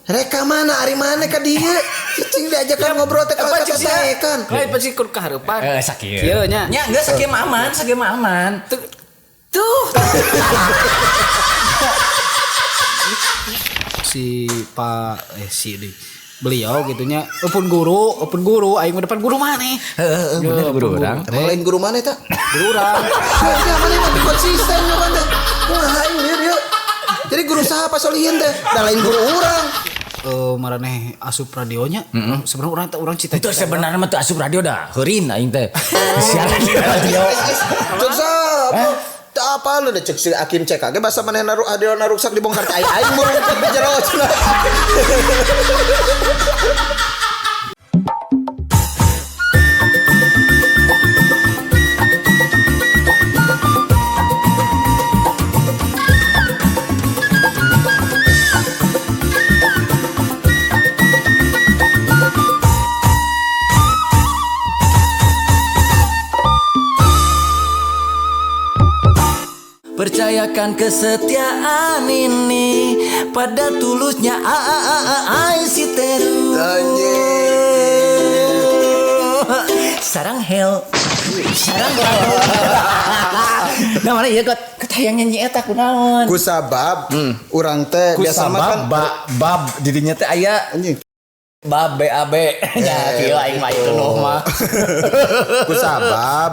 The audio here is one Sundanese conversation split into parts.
Reka mana ari mana ka dieu? Cicing diajakan ngobrol teh Apa kalau cik sia? kata Lain pasti kur kahareupan. Eh, sakieu. Kieu nya. Nya geus sakieu mah aman, sakieu mah aman. Tuh. Tuh. Si Pak si di beliau gitunya open guru aing mah depan guru maneh. Heeh, bener guru urang. Emang lain guru mana eta? Guru urang. Ya mana mah konsisten nyoba teh. Kumaha aing lieur ieu. Jadi guru saha Pak Solihin teh? Da lain guru urang. Maraneh asup radionya. Sebenarnya urang teh urang cita-cita. Itu sebenarnya mah teu asup radio dah. Heurin aing teh. Siaran di radio. Cek apa? Tak apa lu deh cek si Akim cek kage bahasa maneh naruh radio naruksak dibongkar teh aing burung cek jero cenah. Percayakan kesetiaan ini pada tulusnya a a a a a si teru. Sarang hell. Sarang hell. Nah mana ieu kot hayang nyanyi eta kunaon? Kusabab urang teh biasa mah kan bab didinya teh aya anjing bab B A B. Nya kieu aing mah itu noh mah. Kusabab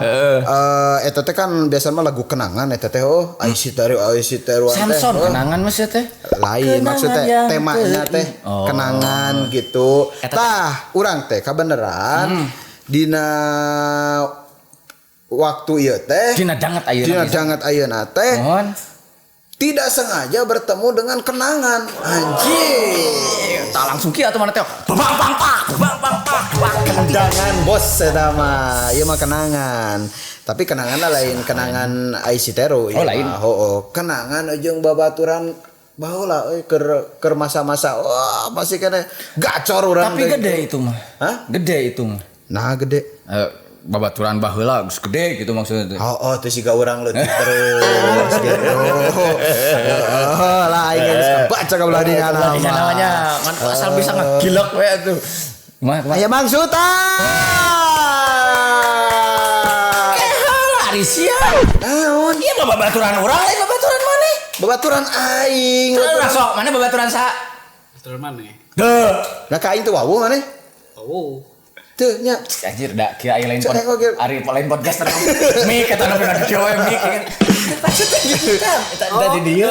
eta teh kan biasa mah lagu kenangan eta teh oh ai si teru teh. Samson Oh. kenangan mah sia teh. Lain Kenangan maksudnya yang temanya teh Oh. kenangan gitu. Eta teh. Tah, urang teh kabeneran dina waktu ieu teh Dina danget ayeuna. dina danget ayeuna teh Mohon. tidak sengaja bertemu dengan kenangan. Anjing. Tak langsung kieu atuh mana teh. Bang bang pak, bang bang pak. Wah, Kenangan bos eta mah. Ieu mah kenangan. Tapi kenanganna lain kenangan Aisyah Teru ieu Oh, lain. mah. Heueuh, kenangan jeung babaturan baheula euy keur masa-masa wah masih kene gacor urang Tapi teh. gede itu mah. Hah? Gede itu mah. Nah gede. Babaturan baheula geus gede gitu maksudnya teh. Oh, teu siga urang leutik terus gitu. Heeh, lah aing geus kebaca ka belah dinya Belah dinya namanya. Ngan asal bisa ngegilek we atuh. Mah mah. Aya Mang Sultan. Ari sia. Naon? Ieu mah babaturan urang lain babaturan maneh. Babaturan aing. Terus sok mana babaturan sa? Betul maneh. Deuh. Nah ka aing teu wawuh maneh. Oh. Teu nya. Anjir da kieu aya lain Cek, kok kieu. ari lain podcaster mik eta nu pernah dicoba mik. Maksudnya gitu tah. Eta di dieu.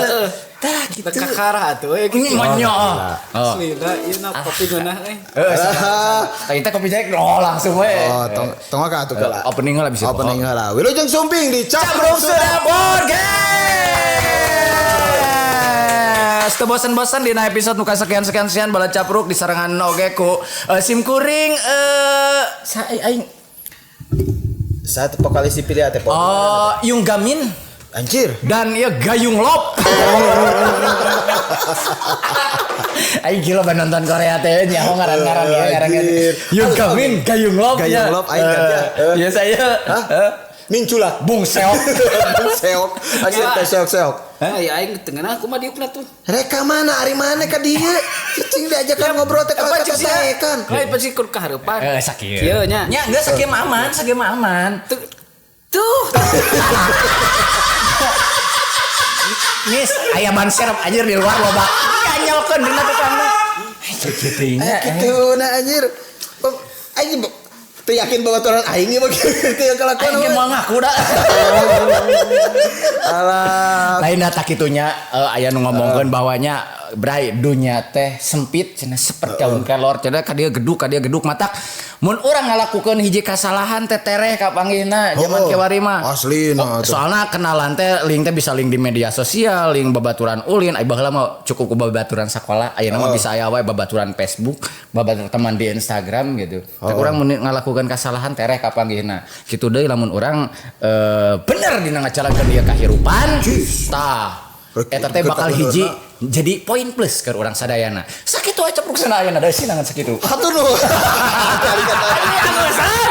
Tah gitu. Kakara atuh we gitu. Menyo. Oh. Aslina ieu na kopi geunah euy. Heeh. Tah kopi jack oh langsung we. Oh, tong tong ka atuh heula. Opening heula bisa. Opening heula. Wilujeng Sumping di Capruk Capruk Sunda Podcast. Teu bosen-bosen dina episode muka sekian-sekian sekian bala capruk disarangan oge ku sim kuring sa aing Saat vokalis dipilih teh. oh Yung Gamin Anjir. dan ya Gayung Lop. Aing gila ban nonton Korea teh nyaho ngaran-ngaran ya ngaran. Anjir. Yung Gamin Gayung Lop. Gayung Lop, aing kan ya. Ya saya. Hah? Minculak. Bung Seok. Seok. Anjir teh seok-seok. Ah, ya aing teu ngeunah kumaha diukna tuh. Reka mana ari mana ka dieu? Cicing diajakan ngobrol teh kalau Apa cik sia? kata Lain pasti kur kahareupan. Sakieu. Kieu nya. Nya geus sakieu mah aman, sakieu mah aman. Tuh. Tuh. Nis, aya ban serep anjir di luar loba. Kanyolkeun dina tukangna. Kitu nya. Gitu nah anjir. Aing teu yakin babaturan aing ieu mah kitu yang kelakuan. Aing ge moal ngaku da. Alah. Lain da kitunya aya nu ngomongkeun bahwanya bray dunya teh sempit cenah sepet daun kelor cenah ka dieu geduk matak mun urang ngalakukeun hiji kasalahan teh tereh ka panggihna zaman Oh, kiwari mah. asli nah, tuh. Soalna kenalan teh link teh bisa link di media sosial, link babaturan ulin, ai baheula mah cukup ku babaturan sakola, ayeuna mah bisa aya wae babaturan Facebook, babaturan teman di Instagram gitu. Teh urang mun ngalakukeun kasalahan tereh ka panggihna. Kitu deui lamun urang bener dina ngajalankeun ieu kahirupan, tah eta teh bakal hiji jadi poin plus ke urang sadayana. Sakitu aja capruk sana ayeuna da sinangan sakitu. Hatur nuhun. Kali kata. Anusan.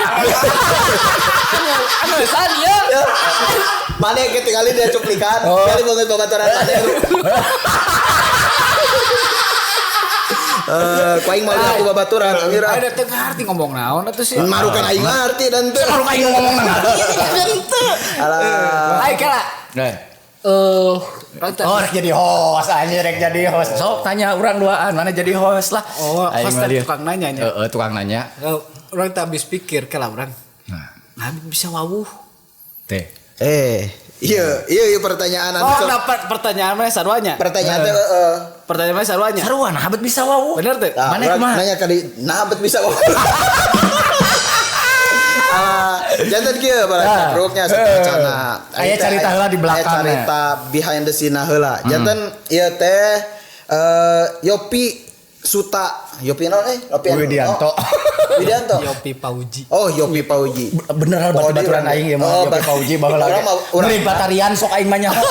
Anusan ya. Mana yang ketinggalan dia cuplikan, kali banget babaturan mana. Eh, ku aing mau aku babaturan anjir. Ada teu ngarti ngomong naon atuh sih. Marukan aing ngarti dan teu. Marukan aing ngomong ngarti. Alah. Ayo kela. Nah. Eh, Oh, rek jadi host, anjir rek jadi host. Sok tanya urang duaan, mana jadi host lah. Oh, Aing host mah teh lieur. tukang nanya nya. Heeh, tukang nanya. Urang teh habis pikir kela urang. Nah, bisa wawuh. Teh. Eh, iya, iya iya pertanyaan anu Oh, sok. dapat pertanyaan mana sarwanya? Pertanyaan teh heeh. Pertanyaan mana sarwanya? Sarua nah bet bisa wawuh. Bener teh? Nah, Mana urang kumaha? nanya kali nah bet bisa wawuh. Ah, jantan kieu para Nah. capruknya sateuacana. Aya carita heula di belakangna. Aya carita behind the scene heula. Jantan ieu teh Yopi Suta, Yopi naon eh? Yopi anu? Widianto. Oh, Widianto. Yopi Pauji. Oh, Yopi Pauji. Bener Oh, batu baturan di- aing ya mah Oh, Yopi Pauji baheula. Urang mah urang Murid batarian sok aing mah nyaho.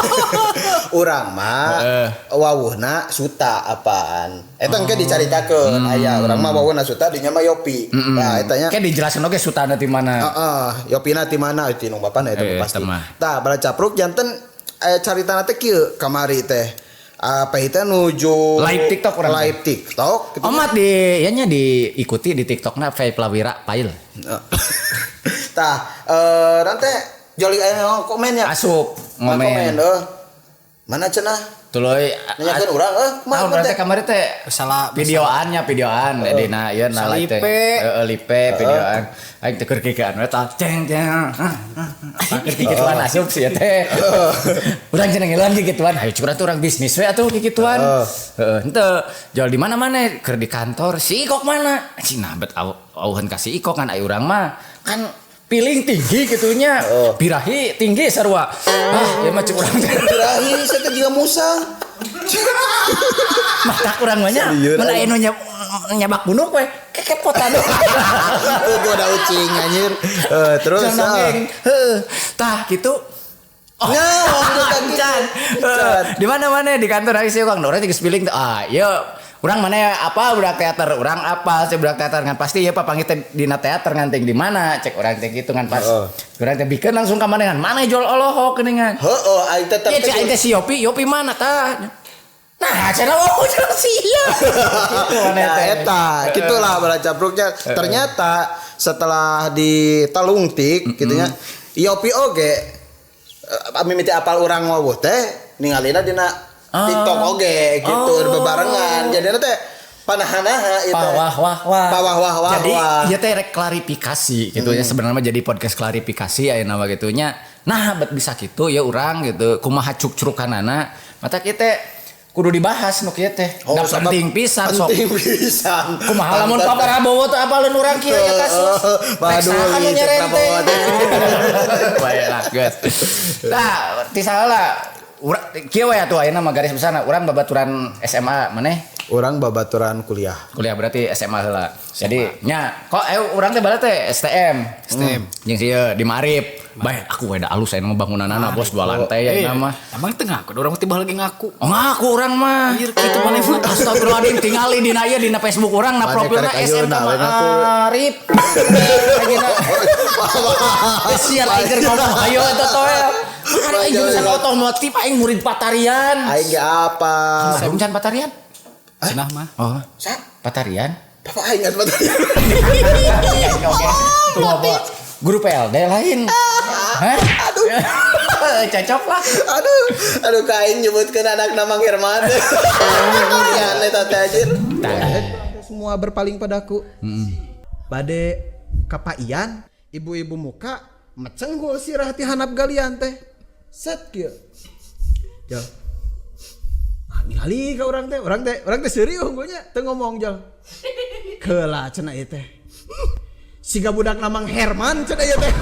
urang mah Heeh. wawuhna Suta apaan. Eta engke dicaritakeun aya urang mah wawuhna Suta dinya mah Yopi. Nah, eta nya Kayak dijelasin oge sutana ti mana. Heeh, Yopina ti mana? Ti nu bapana eta mah pasti. Eta mah. Tah, bala capruk janten aya caritana teh kieu kamari teh. Apa itu nuju Live TikTok urang teh. Live TikTok gitu. Omat di ya nya diikuti di TikTokna Fai Plawira Pail. Tah, nanti joli aya komennya. Asup Ngomen. ngomen. Komen, Mana cenah? Tuluy Nanyakeun urang euy, kumaha Tahun berarti teh? kamari teh Salah videoannya videoan dina ieu na like teh. Salipe. Heeh, lipe videoan. Aing teh keur kikian we tah ceng ceng. Keur kikituan asup sih teh. Urang cenah ngiluan kikituan. Hayu curang tuh urang bisnis we atuh kikituan. Heeh, henteu jual di mana-mana keur di kantor si Ikok mana? Anjing nah bet auheun ka si Ikok kan aya urang mah kan piling tinggi gitunya. Birahi tinggi sarua. Ah, ieu mah cek urang teh. Birahi saya teh juga musang. Mata kurang banyak. Lieur, Mun aya nu nyabak bunuh we kekepotan. Tuh gua ada ucing anjir. Terus Jangan dongeng. Heeh. Tah gitu. Oh, Nah, encan. Di mana-mana di kantor ari sih Kang Dora geus piling ah ieu urang mana ya apa budak teater, urang apa sih budak teater ngan pasti ya papanggih teh dina teater nganting di mana cek urang teh gitu ngan pas. Urang teh bikeun langsung ka maneh mana jual olohok geuningan. Heeh, aing teh Iya cek aing teh si Yopi, Yopi mana tah? Nah, cenah oh cenah si ieu. Gitu maneh Nah, teh. eta, gitulah bala capruknya. Ternyata setelah ditalungtik gitu nya, Yopi oge mimiti apal urang wawuh teh ningalina dina TikTok oge gitu bebarengan. Jadina teh panahanaha itu. Wah wah wah. Wah wah wah Jadi wah. ieu teh rek klarifikasi gitu ya sebenarnya mah jadi podcast klarifikasi aya nama gitu nya. Nah, bet bisa gitu ya urang gitu kumaha cuk-curukanana. Mata kita kudu dibahas nu kieu teh. Oh, Da sabab penting pisan sok. Penting pisan. Kumaha lamun Pak Prabowo teh apaleun urang kieu ya kasus. Waduh, Rek saha nu ieu cek nyerenteng. Prabowo teh. Baiklah, geus. Tah, ti salah urang kieu we atuh ayeuna mah garis besarna urang babaturan SMA maneh Urang babaturan kuliah. kuliah berarti SMA heula. Jadi nya kok urang teh bala teh STM. STM. Jeung si ieu di Marib. Bae aku we da alus ayeuna mah bangunanana bos dua lantai Eh, ayeuna mah. Emang teu ngaku, orang tiba lagi ngaku. Oh ngaku urang mah. Anjir kitu maneh mah. Astagfirullahaladzim tingali dina ieu dina Facebook urang na Maneh profilna karek SMK ayeuna, we ngaku. Marib. Kesian aing keur ngomong ayo eta toel. Makanya aing jurusan otomotif aing murid Patarian. Aing ge apa? Sebelum can Patarian? Cenah mah. Oh, Sa? Patarian. Bapak aing nggak Patarian. Oke. Tunggu apa? Guru PLD lain. Hah? Aduh. Cocok lah. Aduh, aduh kain nyebutkeun anak nama Herman. Ya eta teh anjir. Semua berpaling padaku. Bade kapaian, ibu-ibu muka mecenggul sirah ti handap galian teh. Set kieu. Jal. Ah, ningali ka urang teh, urang teh serius unggulnya teu ngomong jal. Keula cenah ieu teh. Siga budak namang Herman cenah ieu teh.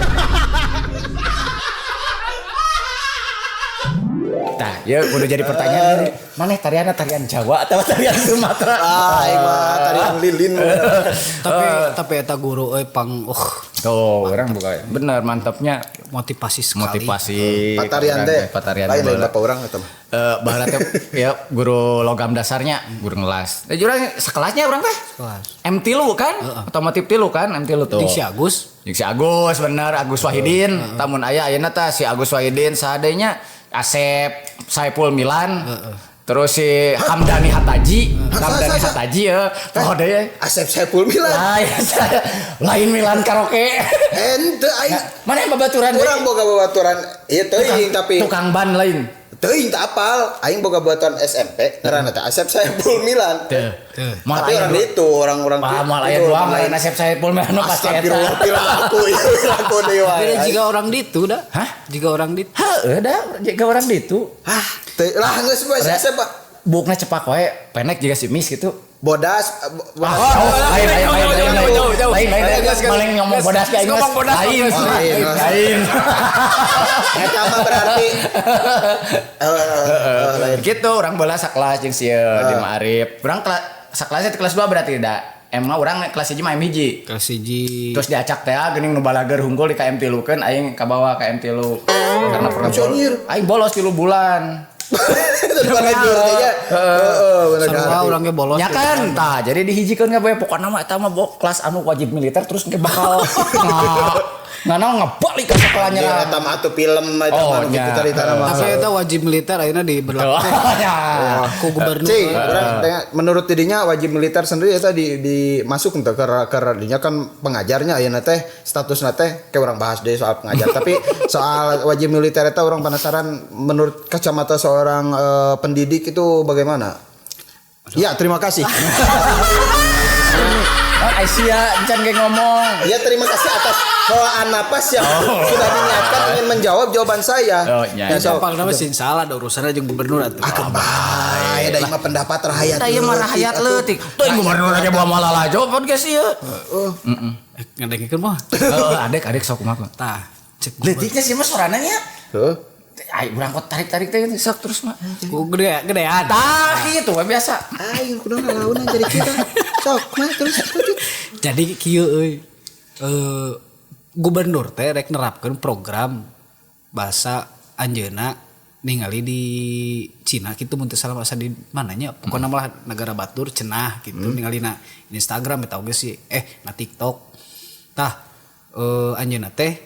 Tah, ya kudu jadi pertanyaan. Maneh tarianna tarian Jawa atau tarian Sumatera? Ah, aing mah tarian lilin. Tapi eta guru euy pang Tuh, orang buka. Bener, mantapnya motivasi sekali. motivasi. Patarian teh. Patarian. Lain lain baheula. bapak urang eta mah. Baheula teh ya guru logam dasarnya, guru ngelas. Jurang sekelasnya urang teh. Sekelas. M tilu kan? Otomotif tilu kan? M tilu tuh. Jeung si Agus. Jeung si Agus bener, Agus Wahidin. Tamun aya ayeuna tah si Agus Wahidin sadenya Asep Saipul Milan. Terus si Hamdani Hataji, Hamdani Hataji ya. Oh deh. Asep Saiful Milan. Lain, lain Milan karaoke. Ente aing. Mana yang babaturan? Urang boga babaturan ieu teuing tapi tukang ban lain. Teuing tak apal, aing boga babaturan SMP ngaranna teh Asep Saiful Milan. Teu. Tapi orang itu orang-orang moal aya dua ngaran Asep Saiful Milan pasti eta. Astagfirullah piraku ieu piraku deui wae. Tapi jika orang ditu dah. Hah? Jika orang ditu. Heuh dah, jika orang ditu. Hah, lah geus bae Asep Pak. Bukna cepak wae, pendek juga si Miss gitu. Bodas lain lain lain ngomong bodas kayak ngomong bodas lain. Eta mah berarti gitu orang bola sakelas jeung si di Ma'arif. Urang sakelasnya di kelas 2 berarti da. Emang urang kelas 1 mah M1. Kelas 1. Terus diacak teh geuning nu balager hungkul di KM 3 keun aing kabawa KM 3. Karena pernah aing bolos 3 bulan. Heeh, orangnya bolos. Ya kan, tah jadi dihijikeun ge pokokna mah eta mah kelas anu wajib militer terus ge bakal ngana ngebalik ka sekolah nyerang. Eta mah atuh film eta mah kitu caritana mah. Tapi eta wajib militer ayeuna diberlakukan. Ku gubernur. Cing, urang menurut dirinya wajib militer sendiri eta di masuk henteu ke dinya kan pengajarnya ayeuna teh statusna teh kayak urang bahas deui soal pengajar tapi soal wajib militer eta urang penasaran menurut kacamata seorang pendidik itu bagaimana? Ya, terima kasih. Aisyah encan ge ngomong. Ya, terima kasih atas helaan napas yang sudah dinyiapkan ingin menjawab jawaban saya. Oh, ya. Gampang nama sih salah ada urusannya jeung gubernur atuh. Ah, bae da ieu mah pendapat rakyat. Da ieu mah rakyat leutik. Teuing gubernur aja bawa malah jawab podcast ieu. Heeh. Heeh. Ngadengkeun mah. Heeh, adek-adek sok kumaha. Tah, cek leutiknya sih mah sorana nya. Heuh. Ay, urang kok tarik-tarik teh sok terus mah. Ku gedean. Tah kitu we biasa. Aing kudu ngalaunan jadi kita. Sok mah terus lanjut. Jadi kieu euy. Gubernur teh rek nerapkeun program bahasa anjeunna ningali di Cina kitu mun teu salah bahasa di mananya pokona malah negara batur cenah gitu ningali na Instagram eta oge sih na TikTok. Tah anjeunna teh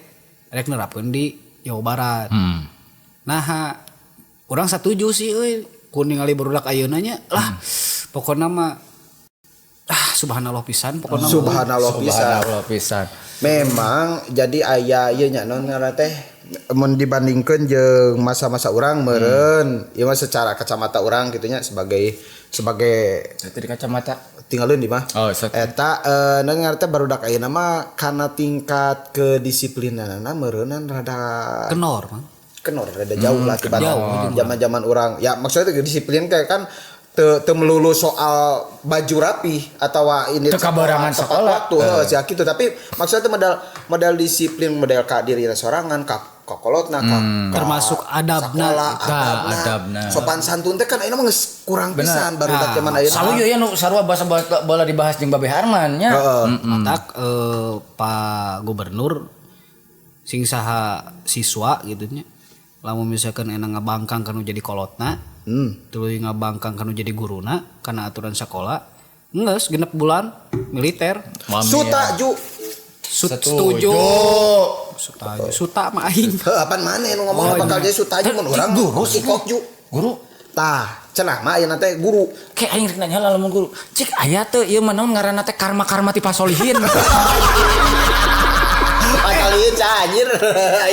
rek nerapkeun di Jawa Barat. Nah, urang satuju sih euy ku ningali barudak ayeuna nya lah. Pokona mah subhanallah pisan pokona subhanallah pisan. Subhanallah pisan. Memang jadi aya ieu nya naon ngaranna teh mun dibandingkeun jeung masa-masa urang meureun ieu mah secara kacamata urang kitu nya sebagai sebagai itu di kacamata tinggalin di mah. Oh, eta naon ngaranna teh barudak ayeuna mah kana tingkat kedisiplinanana meureunan rada kenor Mang. Kenor rada jauh lah tibatan zaman-zaman urang. Ya maksudnya disiplin kayak kan teu melulu soal baju rapi atau ini teu sekolah waktu heuh sia kitu tapi maksudnya teh modal disiplin modal ka diri sorangan ka kokolotna ka termasuk adabna adabna sopan santun teh kan ayeuna mah geus kurang pisan barudak zaman ayeuna. Salu ieu nu sarua basa bola dibahas jeung Babe Harman nya. Matak Pak Gubernur sing saha siswa gitu nya lamun misalkan enak ngabangkang kanu jadi kolotna tuluy ngabangkang kanu jadi guruna karena aturan sekolah geus genep bulan militer. Suta ju setuju. Suta mah aing. Heuh apaan maneh nu ngomong bakal jadi suta ju mun urang guru sikok ju. Guru tah cenah mah ayeuna teh guru. Ke aing rek nanya lamun guru. Cik aya teu ieu mah naon ngaranna teh karma-karma ti pasolihin. Pasolihin anjir.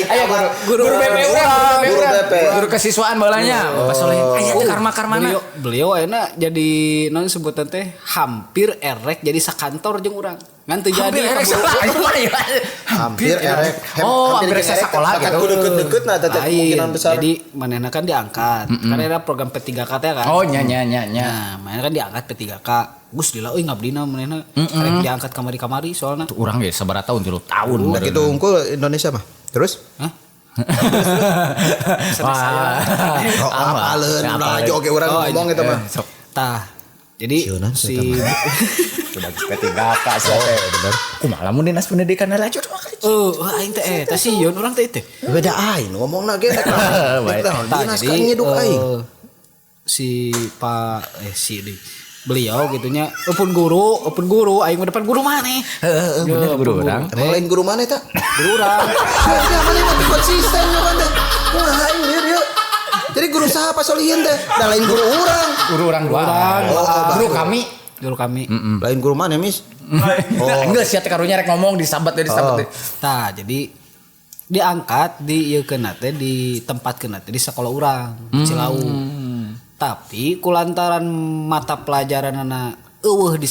Ayo guru BP urang, guru BP. Guru kesiswaan balanya. Pasolihin. Aya teh karma-karmana. Beliau ayeuna jadi naon sebutan teh hampir erek jadi sakantor jeung urang. Ngan teu jadi hampir erek. Oh, hampir sekolah gitu. Kudu deket-deket nah teh kemungkinan besar. Jadi manehna kan diangkat. Karena era program P3K teh kan. Oh, nya nya nya nya. Nah, manehna kan diangkat P3K. Gus lila euy ngabdina manehna rek diangkat kamari-kamari soalna. Tuh urang ge sabaraha tahun 3 tahun. Nah, gitu unggul Indonesia mah. Terus? Hah? Wah. Oh, apaleun udah aja oge urang ngomong eta mah. Tah. Jadi si coba P3K sih teh bener. Kumaha lamun dinas pendidikan lanjut dua kali. Heuh aing teh eta sieun urang teh teh. Beda aing ngomongna ge rek. Dinas kan nyiduk aing. Si Pak si di beliau gitunya pun guru aing mah depan guru maneh. Heeh bener guru urang. Emang lain guru maneh ta? Guru urang. Ya maneh mah konsisten nyoban teh. Wah aing lieur yeuh. Jadi guru saha Pak Solihin teh? Da lain guru urang. Guru urang dua. Guru kami. Guru kami. Lain guru mana, Mis? Oh. Enggak sih karunya rek ngomong disabat deui disabat deui. Tah, jadi diangkat di ieu keuna teh di tempat keuna teh di sekolah urang di Cilawu. Tapi kulantaran mata pelajaranana eueuh di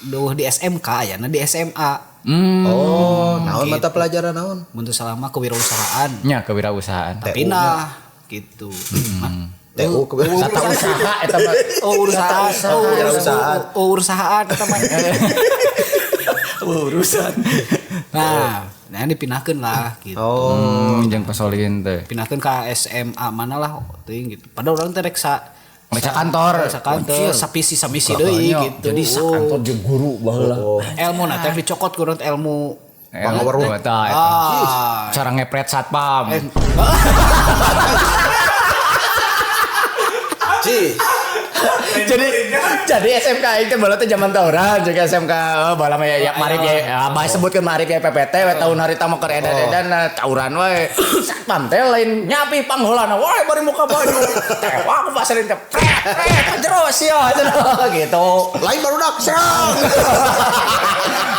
eueuh di SMK ayana di SMA. Oh, naon mata pelajaran naon? Mun teu salah mah kewirausahaan. Nya kewirausahaan. Pindah gitu. TU Tata usaha eta mah. Oh, urusan. Oh, urusan eta mah. Urusan. Nah, dipindahkeun lah gitu. Oh, jeung Pak Solihin teh. Pindahkeun ka SMA mana lah teuing gitu. Padahal urang teh rek sa kantor, sapisi samisi deui gitu. Jadi sakantor jeung guru baheula. Elmu na teh dicokot ku urang ilmu pangaweruh eta. Cara ngepret satpam. Jadi SMK itu baheula teh zaman tauran jeung SMK baheula mah ya marif ya abah sebutkeun marif ya PPT we tahun harita mah keur edan-edan tauran we. Satpam teh lain nyapi pangholana we bari muka baju. Tewak ku pasarin teh pret jero sia gitu. Lain barudak serang.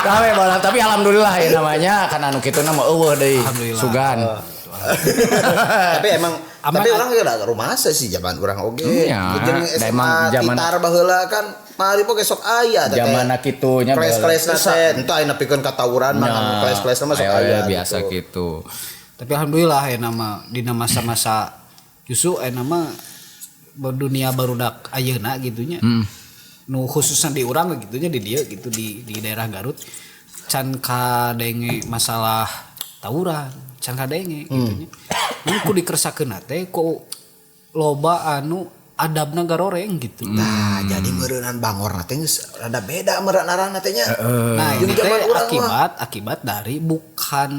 Rame baheula tapi alhamdulillah ya namanya kan anu kitu na mah eueuh deui. Sugan. Tapi emang tapi orang udah rumah sih zaman orang oge. Jeung SMA titar baheula kan mari poke sok aya teh. Zaman kitu nya kelas-kelasna teh entah aya nepikeun ka tawuran mah kelas-kelasna mah sok aya biasa gitu. Tapi alhamdulillah ya nama dina masa-masa justru aya nama dunia barudak ayeuna gitunya. Nu khususnya di urang gitunya di dieu gitu di daerah Garut can kadenge masalah tawuran. Can kadenge gitu nya. Mun ku dikersakeun teh ku loba anu adabna garoreng gitu. Nah, jadi meureunan bangorna teh geus rada beda meureun arahna teh nya. Nah, ini teh akibat dari bukan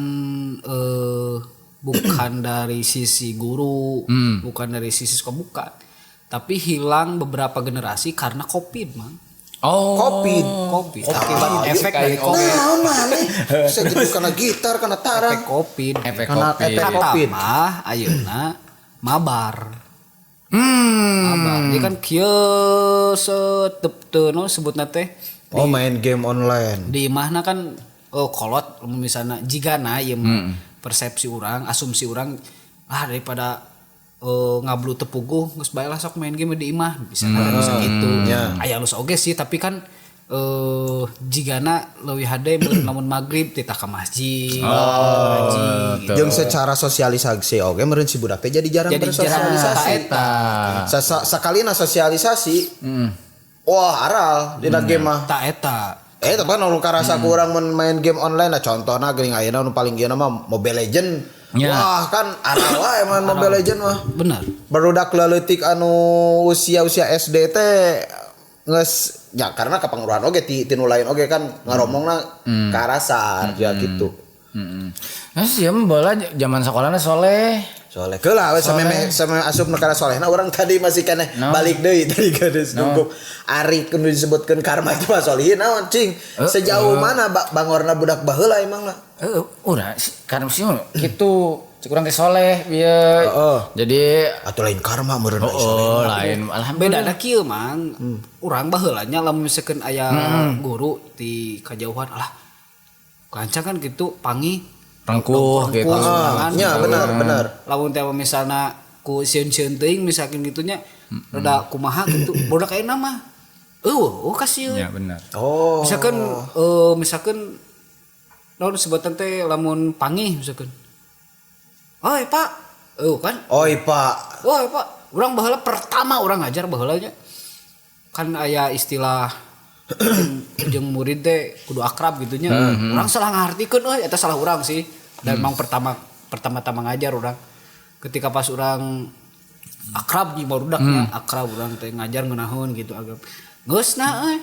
bukan dari sisi guru, bukan dari sisi sekolah bukan. Tapi hilang beberapa generasi karena Covid, Mang. Oh, Covid. Akibat efek dari Covid. Nah, mana? Saya jadi karena gitar, karena tarang. Efek Covid. Efek Covid. Kata mah ayeuna mabar. Mabar. Jadi kan kieu setep teu no sebutna teh. Oh, main game online. Di imahna kan kolot misalna jigana ieu persepsi urang, asumsi urang ah daripada ngablu tepuguh geus bae lah sok main game di imah bisa kan bisa gitu. Aya alus oge sih tapi kan jigana leuwih hade lamun magrib titah ka masjid. Ngaji gitu. Jeung secara sosialisasi oge meureun si budak teh jadi jarang bersosialisasi. Sakalina sosialisasi wah aral dina game mah. Ta eta. Tapi kan nu karasa kurang mun main game online lah contohna geuning ayeuna nu paling ieu mah Mobile Legend. Ya. Wah kan arah wae main Mobile Legend mah. Benar. Barudak leutik anu usia-usia SD teh geus ya karena kapangaruhan oge ti nu lain oge kan ngaromongna karasar ya gitu. Nah sih baheula zaman sekolahna soleh. Soleh keula we sameme asup nu kana solehna urang tadi masih keneh balik deui tadi geus nunggu. Ari kudu disebutkeun karma itu mah solihin naon cing. Sejauh mana bangorna budak baheula emang lah. Urang karena sih kitu cek urang teh soleh bieu. Jadi atuh lain karma meureun soleh. Lain alhamdulillah. Bedana kieu Mang. Urang baheula nya lamun misalkeun aya guru di kajauhan alah kancang kan gitu pangi rengkuh gitu. Nya benar. Lamun teh misalna ku sieun-sieun teuing misalkan gitunya rada kumaha gitu. Budak ayeuna mah eueuh kasieun. Ya benar. Oh. Misalkan misalkan naon sebutan teh lamun pangih misalkan. Oi Pak, kan? Oi Pak. Oi Pak, urang baheula pertama urang ngajar baheula nya. Kan aya istilah jeung murid teh kudu akrab gitu nya. Urang salah ngartikeun euy eta salah urang sih. Dan emang pertama-tama ngajar urang. Ketika pas urang akrab jeung barudaknya, akrab urang teh ngajar ngeunaheun gitu akrab. Geus na euy.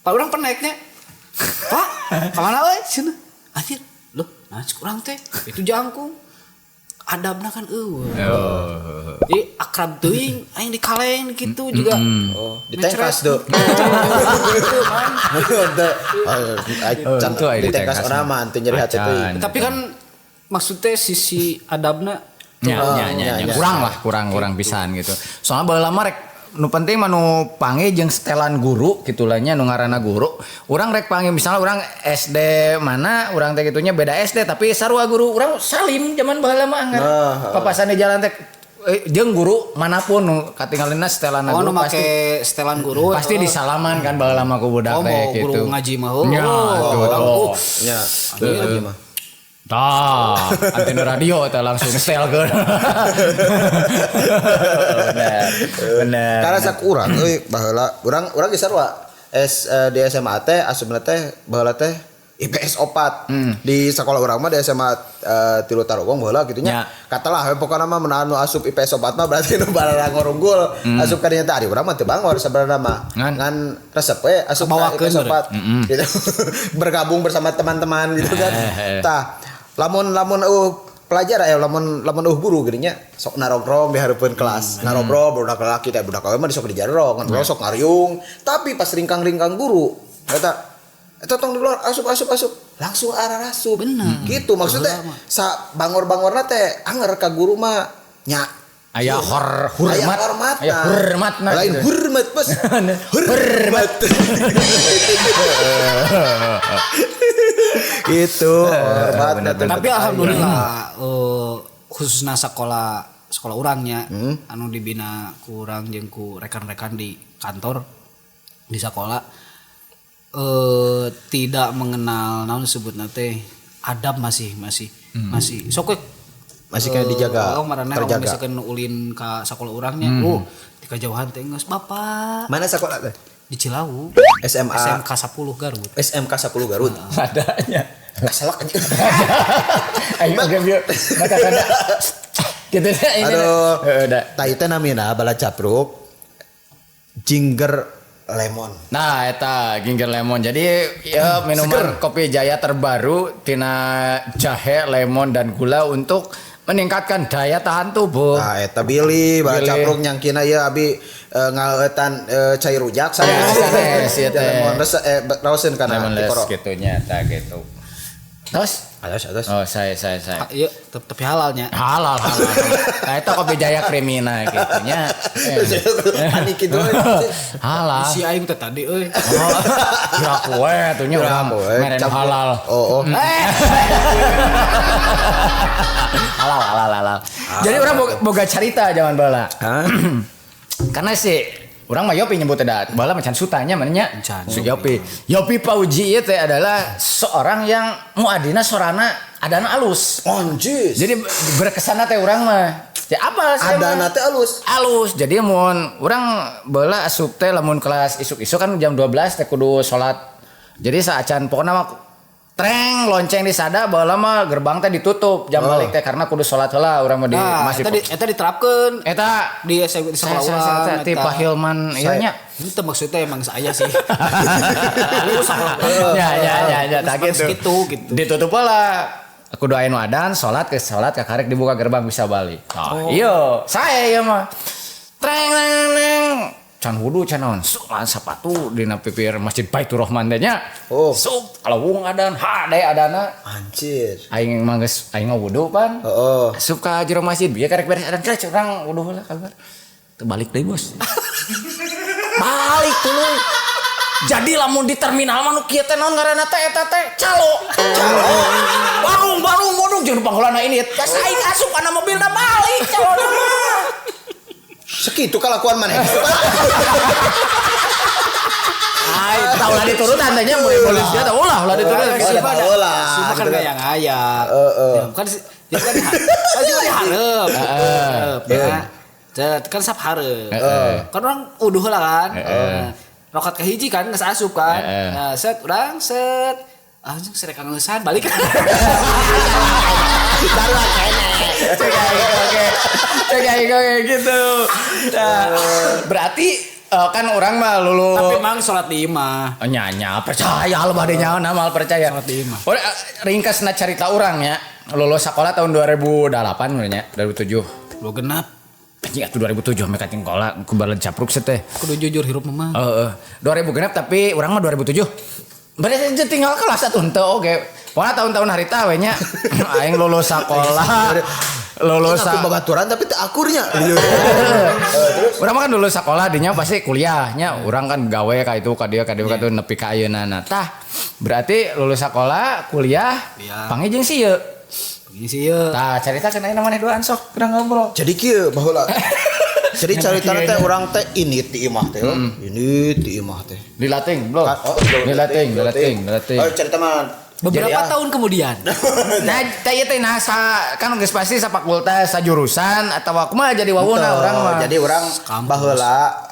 Pak urang peneknya. Pak, kemana euy? Cenah. Anjir, loh, nah cek urang teh itu jangkung. Adabna kan eueuh. Jadi akrab teuing aing dikaleng gitu juga. Oh, ditengkas deuk. Can ditengkas urang mah teu nyeri hate teuing. Tapi kan maksudnya sisi adabna Nya. Kurang lah, kurang pisan gitu. Soalnya baheula mah rek nu penting mah nu panggih jeung setelan guru kitu lah nya nu ngaranna guru. Urang rek panggih misalnya urang SD mana, urang teh kitunya beda SD tapi sarua guru, urang salim zaman baheula mah anggar. Papasan di jalan teh jeung guru manapun nu katinggalina setelan guru nu pasti make setelan guru pasti disalaman kan baheula mah ku budak teh gitu. Guru ngaji mah. Nya, guru ngaji mah. Tah, antena radio teh langsung setel ke. Bener. Karena sak urang euy baheula urang ge sarua di SMA teh asupna teh baheula teh IPS 4. Di sekolah urang mah di SMA 3 Tarogong baheula kitu nya. Katalah we pokona mah mun anu asup IPS 4 mah berarti nu barang unggul. Asup ka dinya teh ari urang mah teu bangor sabenerna mah. Ngan resep we asup ka IPS 4. Gitu. Bergabung bersama teman-teman gitu kan. Tah, lamun pelajar ya lamun guru geuning nya sok narogrong di hareupeun kelas. Narogrong budak lalaki teh budak awewe mah sok dijarong, ngan sok ngariung. Tapi pas ringkang-ringkang guru eta tong di luar asup langsung arah asup. Bener. Gitu maksudnya sa bangor-bangorna teh anger ka guru mah nya aya hormat. Aya hormatna. Lain hormat bos. Hormat. Itu hormat. Tapi alhamdulillah khususnya sekolah urangnya anu dibina kurang jeung ku rekan-rekan di kantor di sekolah tidak mengenal naon disebutna teh adab masih sok masih kayak dijaga, terjaga. Misalkan ulin ka sekolah urangnya, di kajauhan teh geus bapak. Mana sekolah teh? Di Cilawu. SMA SMK 10 Garut. SMK 10 Garut. Adanya. Kaselak anjing. Ayo oge bieu. Maka kada. Kitu teh ini. Aduh. Tah teh namina bala capruk. Ginger lemon. Nah, eta ginger lemon. Jadi ya minuman seger. Kopi Jaya terbaru tina jahe, lemon dan gula untuk meningkatkan daya tahan tubuh. Nah, eta bilih bala capruk nyangkina ieu abi ngaheutan cai rujak sanes ieu teh. Lemon raoseun kana tikoro. Kitu nya eta gitu. Terus atas. Oh, saya. Iya, tapi halalnya. Halal. Nah, itu Kopi Jaya Krimina gitu nya. Panik gitu. Halal. Si aing teh tadi euy. Oh, ya kowe atuh nya urang meren halal. Oh. Halal. Jadi urang boga carita zaman baheula. Karena si urang mah Yopi nyebut teh baheula macan sutanya manehnya. Si Yopi. Yopi Pauji ieu teh adalah seorang yang muadina sorana adana alus. Anjis. Jadi berkesanna teh urang mah. Ya apa sih? Adana teh alus. Alus. Jadi mun urang baheula asup teh lamun kelas isuk-isuk kan jam 12 teh kudu salat. Jadi saacan pokona mah treng lonceng di sada baheula mah gerbang teh ditutup jam balik teh karena kudu salat heula urang mah di masjid. Eta diterapkeun. Eta di SMP di sekolah urang ti Pak Hilman ieu nya. Itu maksudnya emang saya sih. Ya, tak gitu. Gitu. Ditutup heula. Aku doain adan salat ke salat kakarek dibuka gerbang bisa balik. Oh, iya, saya ieu mah. Treng neng. Can wudu can naon sup sepatu dina pipir Masjid Baitur Rahman teh nya. Sup kalau wung adan hade adana. Anjir. Aing mah geus aing wudu pan. Heeh. Asup ka jero masjid bieu karek beres adan karek urang wudu heula kaluar. Teu balik deui bos. Balik tuluy. Jadi lamun di terminal mah nu kieu teh naon ngaranna teh eta teh calo. Calo. Warung jeung pangholana ini. Tas aing asup kana mobilna balik calona mah. Segitu kelakuan mana? Ay, tahu lah diturutan tanya boleh dia tahu lah diturutan. Lah, kan kayak ngaya. Kan dia kan dihareup. Ya. Kan sap hareup. Kan orang uduh lah kan. Rokat kahiji kan geus asup kan. Nah, set urang set. Anjing serek ngeusan balik. Sarua kene. Cek aing oke gitu. Nah, berarti kan orang mah lulu. Tapi mang salat di imah. Nya percaya lu bade nyaho mal percaya. Salat di imah. Ringkasna carita urang nya. Lulus sekolah tahun 2008 nya, 2007. Lu genap. Anjing atuh 2007 ame kating kola ku balen capruk teh. Kudu jujur hirup mah. Heeh. 2000 genap tapi urang mah 2007. Berarti tinggal kelas atuh henteu oge. Pokona tahun-tahun harita we nya aing lulus sekolah. Lulus Aku babaturan tapi teu akurnya. Terus urang mah kan lulus sekolah dinya pasti kuliahnya, urang kan gawe ka itu ka dieu ka dieu ka dieu nepi ka ayeuna. Tah, berarti lulus sekolah, kuliah, panggih jeung si ieu. Panggih si ieu. Tah, caritakeun ayeuna maneh duaan sok urang ngobrol. Jadi kieu baheula. Jadi caritana teh urang teh ini ti imah teh. Ini ti imah teh. Dilatih, bro. Dilatih, dilatih, dilatih. Oh, cerita mah beberapa tahun kemudian. Nah, teh ieu teh nah kan geus pasti safakultas, sajurusan atawa kumaha jadi wawuna urang mah. Jadi urang baheula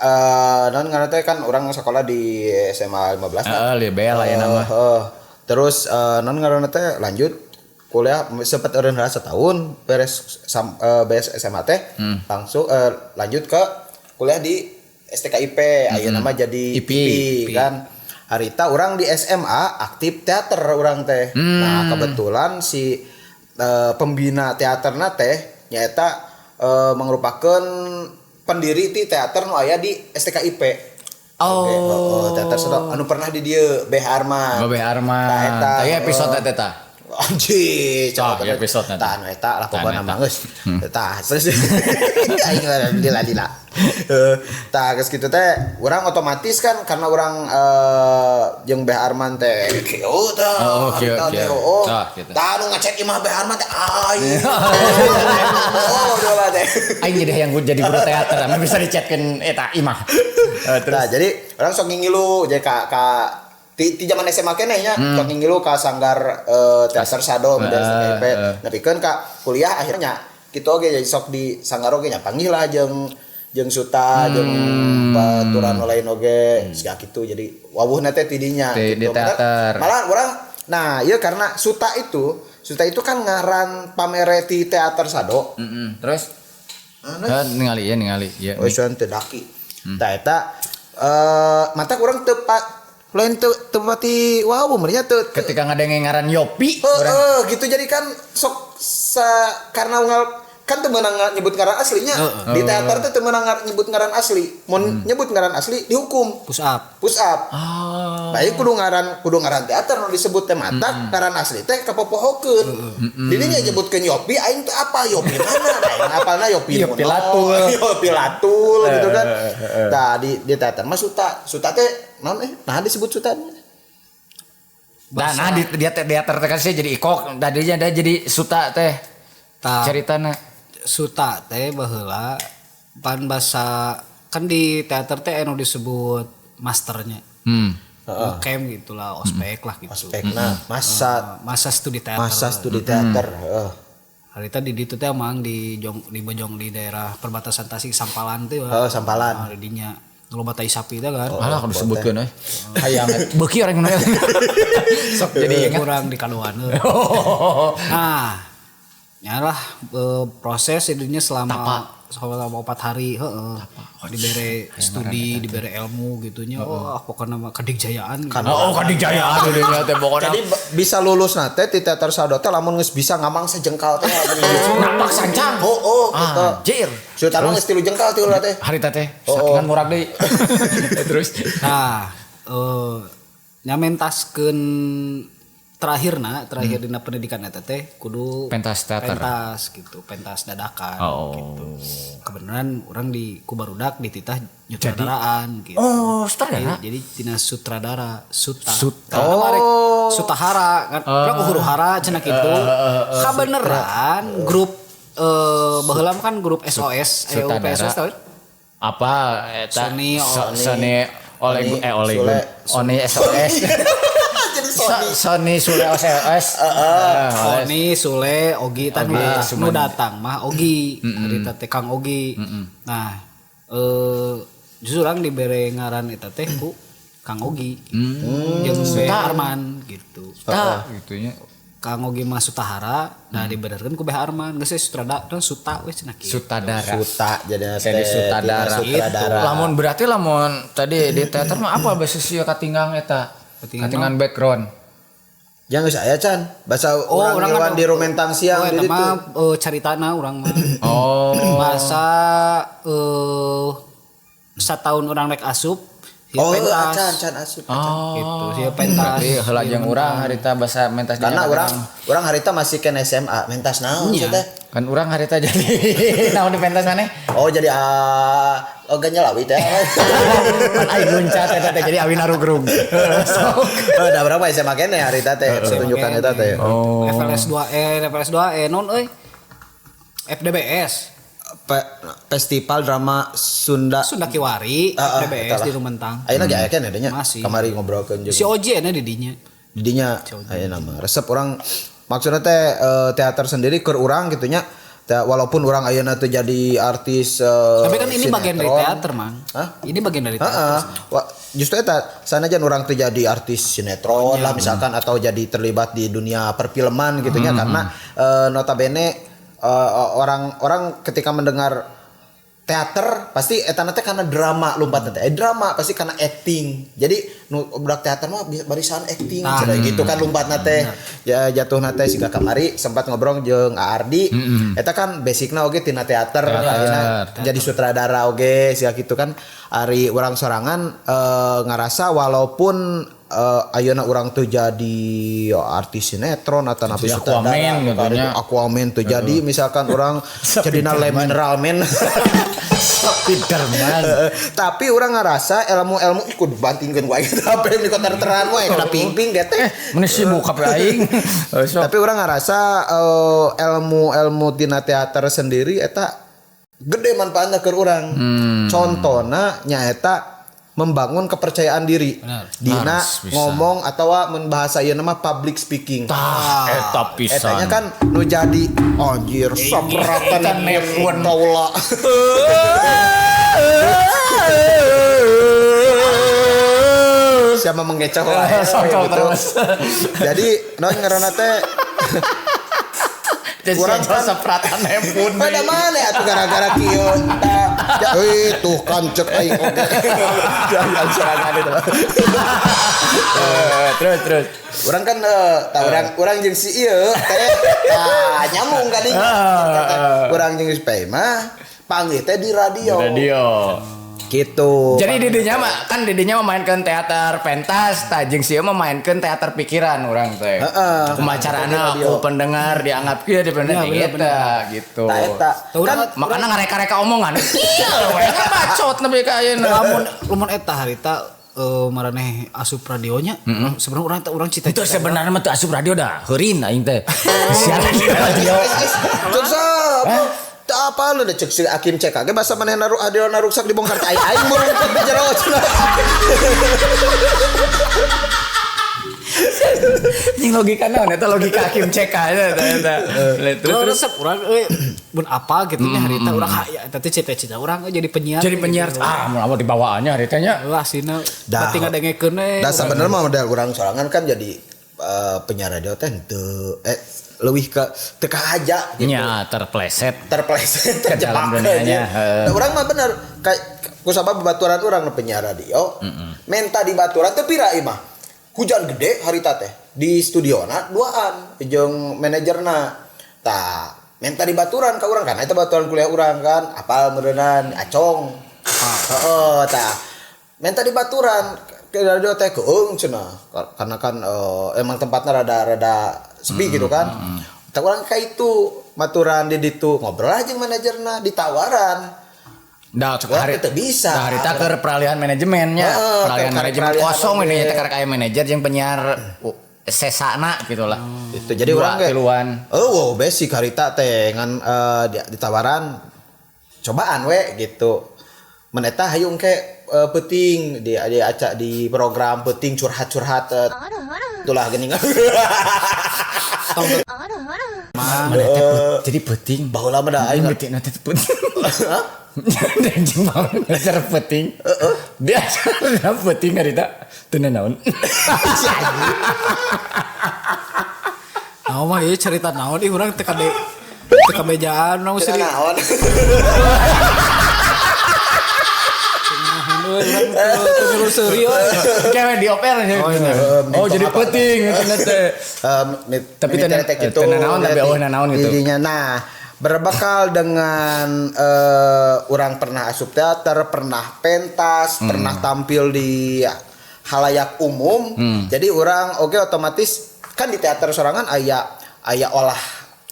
naon ngaranna teh kan urang sekolah di SMA 15. Heeh, libel aya nama. Terus naon ngaranna teh lanjut kuliah sempat eureun heula setahun beres beres SMA teh langsung lanjut ke kuliah di STKIP ayeuna mah jadi IP kan. Harita orang di SMA aktif teater orang teh. Nah, kebetulan si pembina teaterna teh nyaeta merupakan pendiri ti teater nu aya di STKIP. Oh, teater sedok anu pernah di dieu Beh Arman. Oh, Beh Arman. Tah eta episode teh tah. Anjir, oh, episode nanti. Tah anu eta lah pokona mah geus. Tah, terus aing lila-lila. Tah geus kitu teh urang otomatis kan karena urang jeung Beh Arman teh kieu tah. Oh, kieu kieu. Tah tah anu ngecek imah Beh Arman teh aing. Oh, dola teh. Aing jadi hayang jadi guru teater, ame bisa dicatkeun eta imah. Terus. Tah, jadi urang sok ngingilu jadi ka di zaman SMA keneh nya sok ngingilu ka sanggar teater Sado dari STKIP. Nepikeun ka kuliah akhirnya kitu oge jadi sok di sanggar oge nya panggih lah jeung Suta jeung baturan lain oge siga kitu jadi wawuhna teh ti dinya gitu. Di teater. Malah urang nah ieu karena Suta itu kan ngaran pamere ti teater Sado. Terus ningali ya. Oh, teu daki. Tah eta mata urang teu lain teu pati wow merenya teu ketika ngadenge ngaran Yopi gitu jadi kan sok karena unggal kan teu meunang nyebut ngaran aslinya di teater teh teu meunang nyebut ngaran asli mun nyebut ngaran asli dihukum push up. Baik kudu ngaran teater nu disebut teh matak ngaran asli teh kapopohokeun. Didinya nyebutkeun Yopi aing teh apa Yopi mana aing apalna Yopi Yopi Latul gitu kan. Tah di teater mah Suta teh naon nah disebut Suta. Nah di teater teh kan saya jadi ikok tadinya dia jadi Suta teh. Ceritana Suta teh baheula pan basa kan di teater teh anu disebut masternya. Camp gitulah, ospek lah gitu. Ospekna masa studi teater. Masa studi teater, Harita di ditu teh emang di Bojong di daerah perbatasan Tasik Sampalan teh. Oh, Sampalan. Nah, dinya loba tai sapi teh kan. Alah kudu sebutkeun euy. Hayang beuki orang nu. Sok jadi kurang di kaluan. Nah, nyalah proses jadinya selama 4 hari heeh. Dibere studi, dibere ilmu gitunya. Oh, pokoknya mah kadigjayaan. Oh, kadigjayaan dinya teh pokokna. Jadi bisa lulus na teh ti teater Sado teh lamun geus bisa ngamang sejengkal teh napak sancang. Oh, gitu. Anjir. Sudah geus 3 jengkal tilu teh. Harita teh sakingan murag deui. Terus nah, nyamentaskeun terakhir dina pendidikan eta teh kudu pentas teater. Pentas gitu, pentas dadakan gitu. Kebenaran orang di Kubarudak dititah nyutradaraan gitu. Oh, sutradara. Jadi tina sutradara Suta. Oh. Sutahara kan urang huru hara cenah kitu. Kabeneran grup baheula kan grup SOS, ayo SOS tau. Apa eta? Sony Oleh Oni SOS. Sony Sule OSS. Oni Sule Ogi tah nu datang mah Ogi, harita teh Kang Ogi. Nah, justru urang dibere ngaran eta teh ku Kang Ogi. Jeung Beh Arman gitu. Tah gitunya. Kang Ogi mah Sutahara, nah dibenerkeun ku Beh Arman, geus sutradara Suta we cenah kieu. Sutradara. Suta jadi sutradara. Lamun berarti lamun tadi di teater mah apa bahasa sia katinggang eta? Katingan background. Jangan geus aya can. Bahasa urang ngiluan di Rumentang siang di ditu. Mah caritana urang mah. Oh. Bahasa satahun urang rek asup. Oh, acan can asup. Oh. Gitu. Sia pentas. Berarti heula jeung urang harita bahasa mentas karena urang harita masih kena SMA, mentas naon sia teh? Kan urang harita jadi naon di pentas maneh? Oh jadi oh ganyalawi teh. Pan aing luncat eta teh jadi awi narugrug. Sok. Oh, da berapa SMA keneh harita teh pertunjukan eta teh. Oh. FLS 2E, FLS 2E non euy. FDBS. Festival Drama Sunda Sunda Kiwari, FDBS di Rumentang. Ayeuna ge aya keneh nya. Masih. Kamari ngobrolkeun jeung Si Oji nya di dinya. Didinya ayeuna mah resep orang maksudnya teh teater sendiri keur urang gitu nya. Walaupun orang ayeuna teh jadi artis tapi kan ini sinetron. Bagian dari teater, Mang. Hah? Ini bagian dari teater. Justru eta sanajan urang teh jadi artis sinetron lah misalkan atau jadi terlibat di dunia perfilman gitu nya karena notabene orang-orang ketika mendengar teater pasti eta teh karena drama lompat teh. Drama pasti karena acting. Jadi nu budak teater mah barisan acting cenah gitu kan lompatna teh. Ya jatuhna teh siga kamari sempat ngobrol jeung Ardi. Eta kan basicna oge tina teater, ayeuna jadi sutradara oge siga kitu kan. Ari urang sorangan ngarasa walaupun ayeuna urang teu jadi artis sinetron atau napi sutradara Aquaman teu jadi misalkan urang jadina Le Mineral Man. Spiderman. Tapi urang ngarasa ilmu-ilmu ikut bantingkeun wae HP di kotor teran wae kana ping-ping ge teh. Mun sibuk HP aing. Tapi urang ngarasa ilmu-ilmu tina teater sendiri eta gede manfaatna keur urang. Contona nyaeta membangun kepercayaan diri. Benar. Dina ngomong atau mun bahasa ieu mah public speaking. Tah eta pisan. Etanya kan nu jadi anjir sabratan nepun taula. Siapa mengecoh lah gitu. Terus. Jadi non ngaranna teh kurang kan sapratan nepun. Pada mana atuh gara-gara kieu tah. Tuh kan cek aing oge. Jangan serangan itu. Terus. Urang kan tah urang jeung si ieu teh tah nyambung ka dinya. Urang jeung si Pei mah panggih teh di radio. Di radio. Gitu. Jadi didinya mah kan didinya memainkan teater pentas, tah jeung si ieu memainkan teater pikiran urang teh. Kumaha carana ku pendengar dianggap kieu di pendengar eta gitu. Tah eta. Kan makana ngareka-reka omongan. Iya we kan bacot nepi ka ayeuna. Lamun eta harita maraneh asup radionya, sebenarnya urang cita-cita. Itu sebenarnya mah teu asup radio dah, heurin aing teh. Siaran di radio. Cek apa lu cek si Akim CKG bahasa maneh radio naruksak dibongkar teh aing burung di jero cenah. Ini logika naon eta logika Akim CK eta. Terus resep urang euy mun apa gitu nya harita urang ya eta teh cita-cita urang jadi penyiar. Jadi penyiar ah mun apa dibawaannya haritanya. Lah sina berarti ngadengekeun we. Da sabenerna mah model urang sorangan kan jadi penyiar radio teh henteu leuwih ke teu kahaja gitu. Nya terpleset terjebak dunianya. Nah, urang mah bener kusabab babaturan urang nu penyiar radio. Menta di baturan teu pira ieu mah. Hujan gede harita teh di studiona duaan jeung manajerna. Tah, menta di baturan ka urang kan eta baturan kuliah urang kan, apal meureunnan acong. Heeh, tah. Menta di baturan ke radio teh keung cenah. Karena kan emang tempatnya rada-rada sepi gitu kan. Tah urang ka itu maturan di ditu ngobrol aja jeung manajerna ditawaran. Dah hari itu bisa. Dah harita keur peralihan manajemennya, peralihan manajemen kosong ini teh karek aya manajer jeung penyiar sesana gitu lah. Itu jadi urang ge. Oh, wow, basic harita teh ngan ditawaran cobaan we gitu. Men eta hayung ke peuting di acak di program peuting curhat-curhat itulah geuning. Mana teh jadi peuting. Baheula mah da aing ngerti teh peuting. Anjing banget acara peuting. Dia acara peuting harita teu naon. Naon mah ieu cerita naon ih urang teu ka bejaan naon sih. Naon. Kayak di oper aja. Oh jadi peuting teh. Tapi teu naon tapi eueuh naon gitu. Jadinya nah berbekal dengan orang pernah asup teater, pernah pentas, pernah tampil di halayak umum. Jadi orang oke otomatis kan di teater sorangan aya olah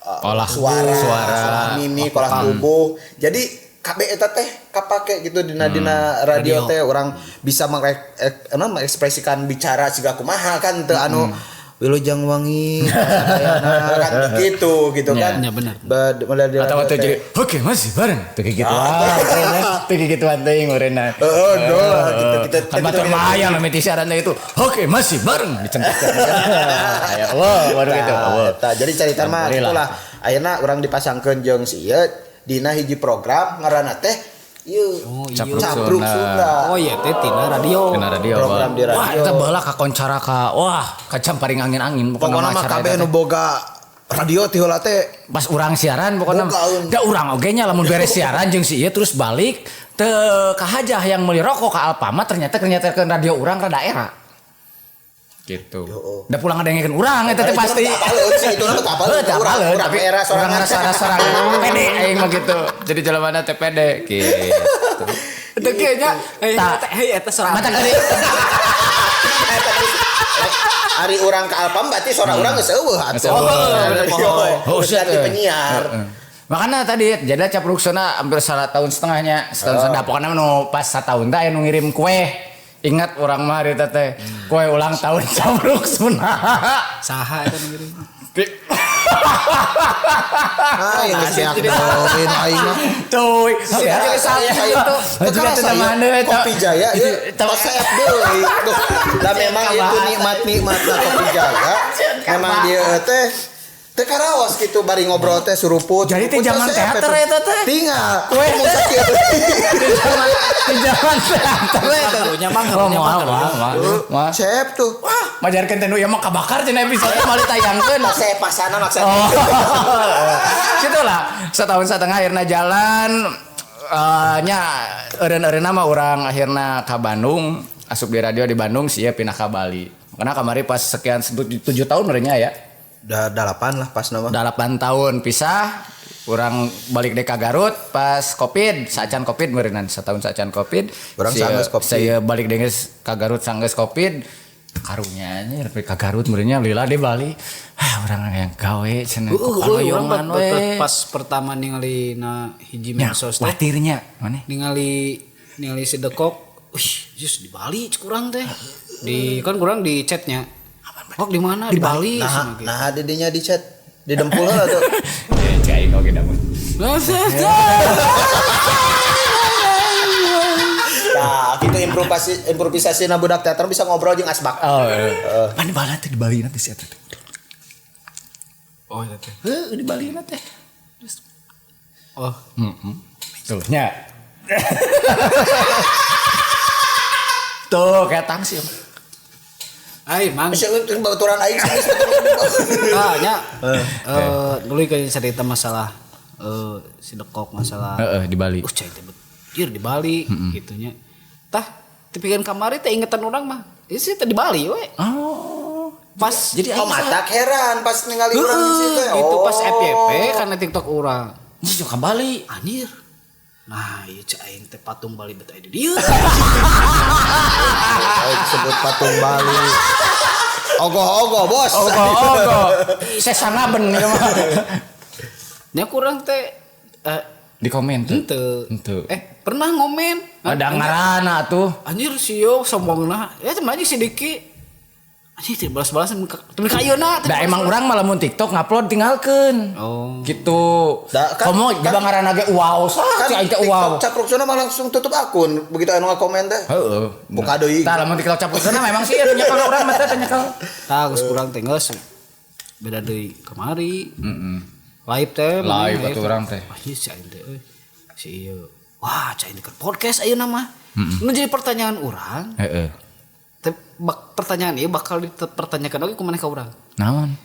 Olah suara, mimik, olah tubuh. Jadi KB eta teh kapake gitu dina radio teh orang bisa mengekspresikan bicara siga kumaha kan teu anu wilujeng wangi kan gitu gitu kan. Ya, benar. Atau waktu jadi oke masih bareng teu kikituan teu kikituan teuing urena. Heeh, doh kita kan batur mah aya mimiti siaran teh itu oke masih bareng dicentak. Aya wah baru gitu. Jadi carita mah itulah ayeuna urang dipasangkeun jeung si ieu dina hiji program ngaranna teh ieu Capruk Sunda. Oh iya teh tina radio. Tina radio. Program di radio. Wah, eta baheula kakoncara ka wah kacamparing angin-angin pokona mah kabeh nu boga radio ti heula teh pas urang siaran pokona da urang oge nya lamun beres siaran jeung si ieu terus balik teu kahajah yang meuli rokok ka Alfamart ternyata nyaterkeun radio urang ka daerah. Gitu. Da pulang ngadengekeun urang eta teh pasti. Itu mah apaleun sih, itu mah apaleun urang era sorangan rasa-rasa pede aing mah gitu. Jadi jelema teh pede gitu. Teu kieu nya hei eta sorangan. Mata gede. Ari urang ka Alfam berarti sora urang geus eueuh atuh. Oh, ganti penyiar. Makanya tadi jadi Capruk Sunda hampir setahun setengahnya, setahun setengah pokoknya nu pas setahun teh aya nu ngirim kue. Ingat orang mah hari teh kue ulang tahun Capruk Sunda. Saha eta nu ngirim? Ah, yang siap doin aing mah. Tuh, saya Kopi Jaya ieu tos seep deui. Da memang itu nikmat-nikmatna Kopi Jaya. Memang dia teh teu karaos gitu bari ngobrol teh suruput. Jadi teh zaman teater eta teh. Tinggal. Kue mung sakieu. Di zaman teater eta. Nya mah mah. Sep tuh. Wah, majarkeun teh nu ieu mah kabakar cenah episode mah ditayangkeun. Saya pasana maksudnya. Kitu lah, setahun setengah akhirna jalan nya eureun-eureunna mah urang akhirna ka Bandung, asup di radio di Bandung sih pindah ka Bali. Karena kamari pas sekian 7 tahun merenya ya. 8 lah pas nama. 8 tahun pisah, urang balik deh ka Garut pas Covid, saacan Covid meureunnan setahun saacan Covid. Urang sanggeus Covid. Saya balik deh geus ka Garut sanggeus Covid. Karunya nya nepi ka Garut meureunnya lila di Bali. Ah urang yang gawe cenah. Urang pas pertama ningali na hiji medsos teh. Watirnya maneh? Ningali si Dekok, wih, jus di Bali cek urang teh. Di kan kurang di chatnya. Kok di mana? Di Bali. Nah, dedinya di chat, di dempul heula tuh. Cai oge da mun. Nah, gitu improvisasi na budak teater bisa ngobrol jeung asbak. Oh. Pan di Bali teh di Bali nanti si eta teh. Oh, eta teh. Heuh, di Bali na teh. Oh. Heeh. Tuh nya. Tuh kayak tangsi. Ai mang. Misalnya baturan aing sih. Ah nya. Dulu kan cerita masalah si Dekok masalah di Bali. Cai teh betir di Bali gitunya. Tah tepikeun kamari teh ingetan urang mah. Ieu sih teh di Bali we. Oh. Pas jadi oh matak heran pas ningali urang di situ. Itu pas FYP karena TikTok urang. Geus ka Bali. Anjir. Nah, ieu cai aing teh patung Bali bet aya di dieu. Sebut patung Bali. Ogoh-ogoh, bos. Ogoh-ogoh. Sesangaben ieu mah. Nya kurang teh di komen tuh. Henteu. Pernah ngomen. Ada ngaranna atuh. Anjir sio sombongna. Ya cuma aja si Diki. Anjir teh balas-balasan temen ka ayeuna. Da emang urang mah lamun TikTok ngupload tinggalkeun. Oh. Gitu. Komo jaba ngaranna ge wow sah kan cai teh wow. TikTok Capruk Sunda mah langsung tutup akun begitu anu ngakomen teh. Heeh. Buka deui. Tah lamun TikTok Capruk Sunda memang sih anu nyekel urang mah teh nyekel. Tah geus kurang teh geus. Beda deui kamari. Heeh. Live teh. Live atuh urang teh. Anjir si aing teh euy. Si ieu. Wah, cai keur podcast ayeuna mah. Nu jadi pertanyaan urang. Heeh. Pertanyaan ieu bakal dipertanyakan oge ku maneh ka urang. Naon?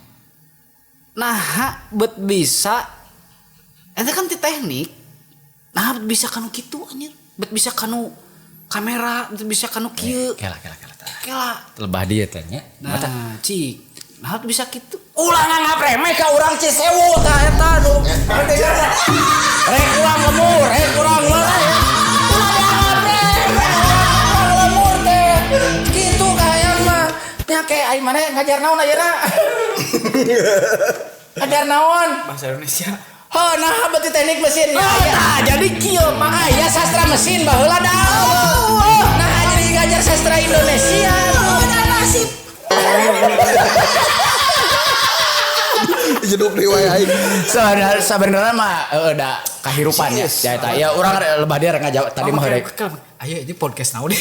Nah, bet bisa eta kan ti teknik. Nah, bet bisa kanu kitu anjir. Bet bisa kanu kamera, bet bisa kanu kieu. Kela. Kela. Lebah dieu teh nya. Nah, cik. Nah, bisa kitu. Ulah nganggap remeh ka urang Cisewu tah eta nu. Rek urang lemur, rek urang leuleuh. Ulah dianggap remeh urang lemur teh. Kitu ka hayang mah. Nya ke ai maneh ngajar naon ayeuna? Ajar naon? Bahasa Indonesia. Oh, nah berarti teknik mesin ya. Nah, jadi kieu mah Aya sastra mesin baheula da. Nah, jadi ngajar sastra Indonesia. ada nasib. Jeduk deui wae aing. Sebenarnya mah da kahirupan ya. Ya eta ya urang lebah dia rek ngajawab tadi mah rek. Ayo ini podcast naon deh.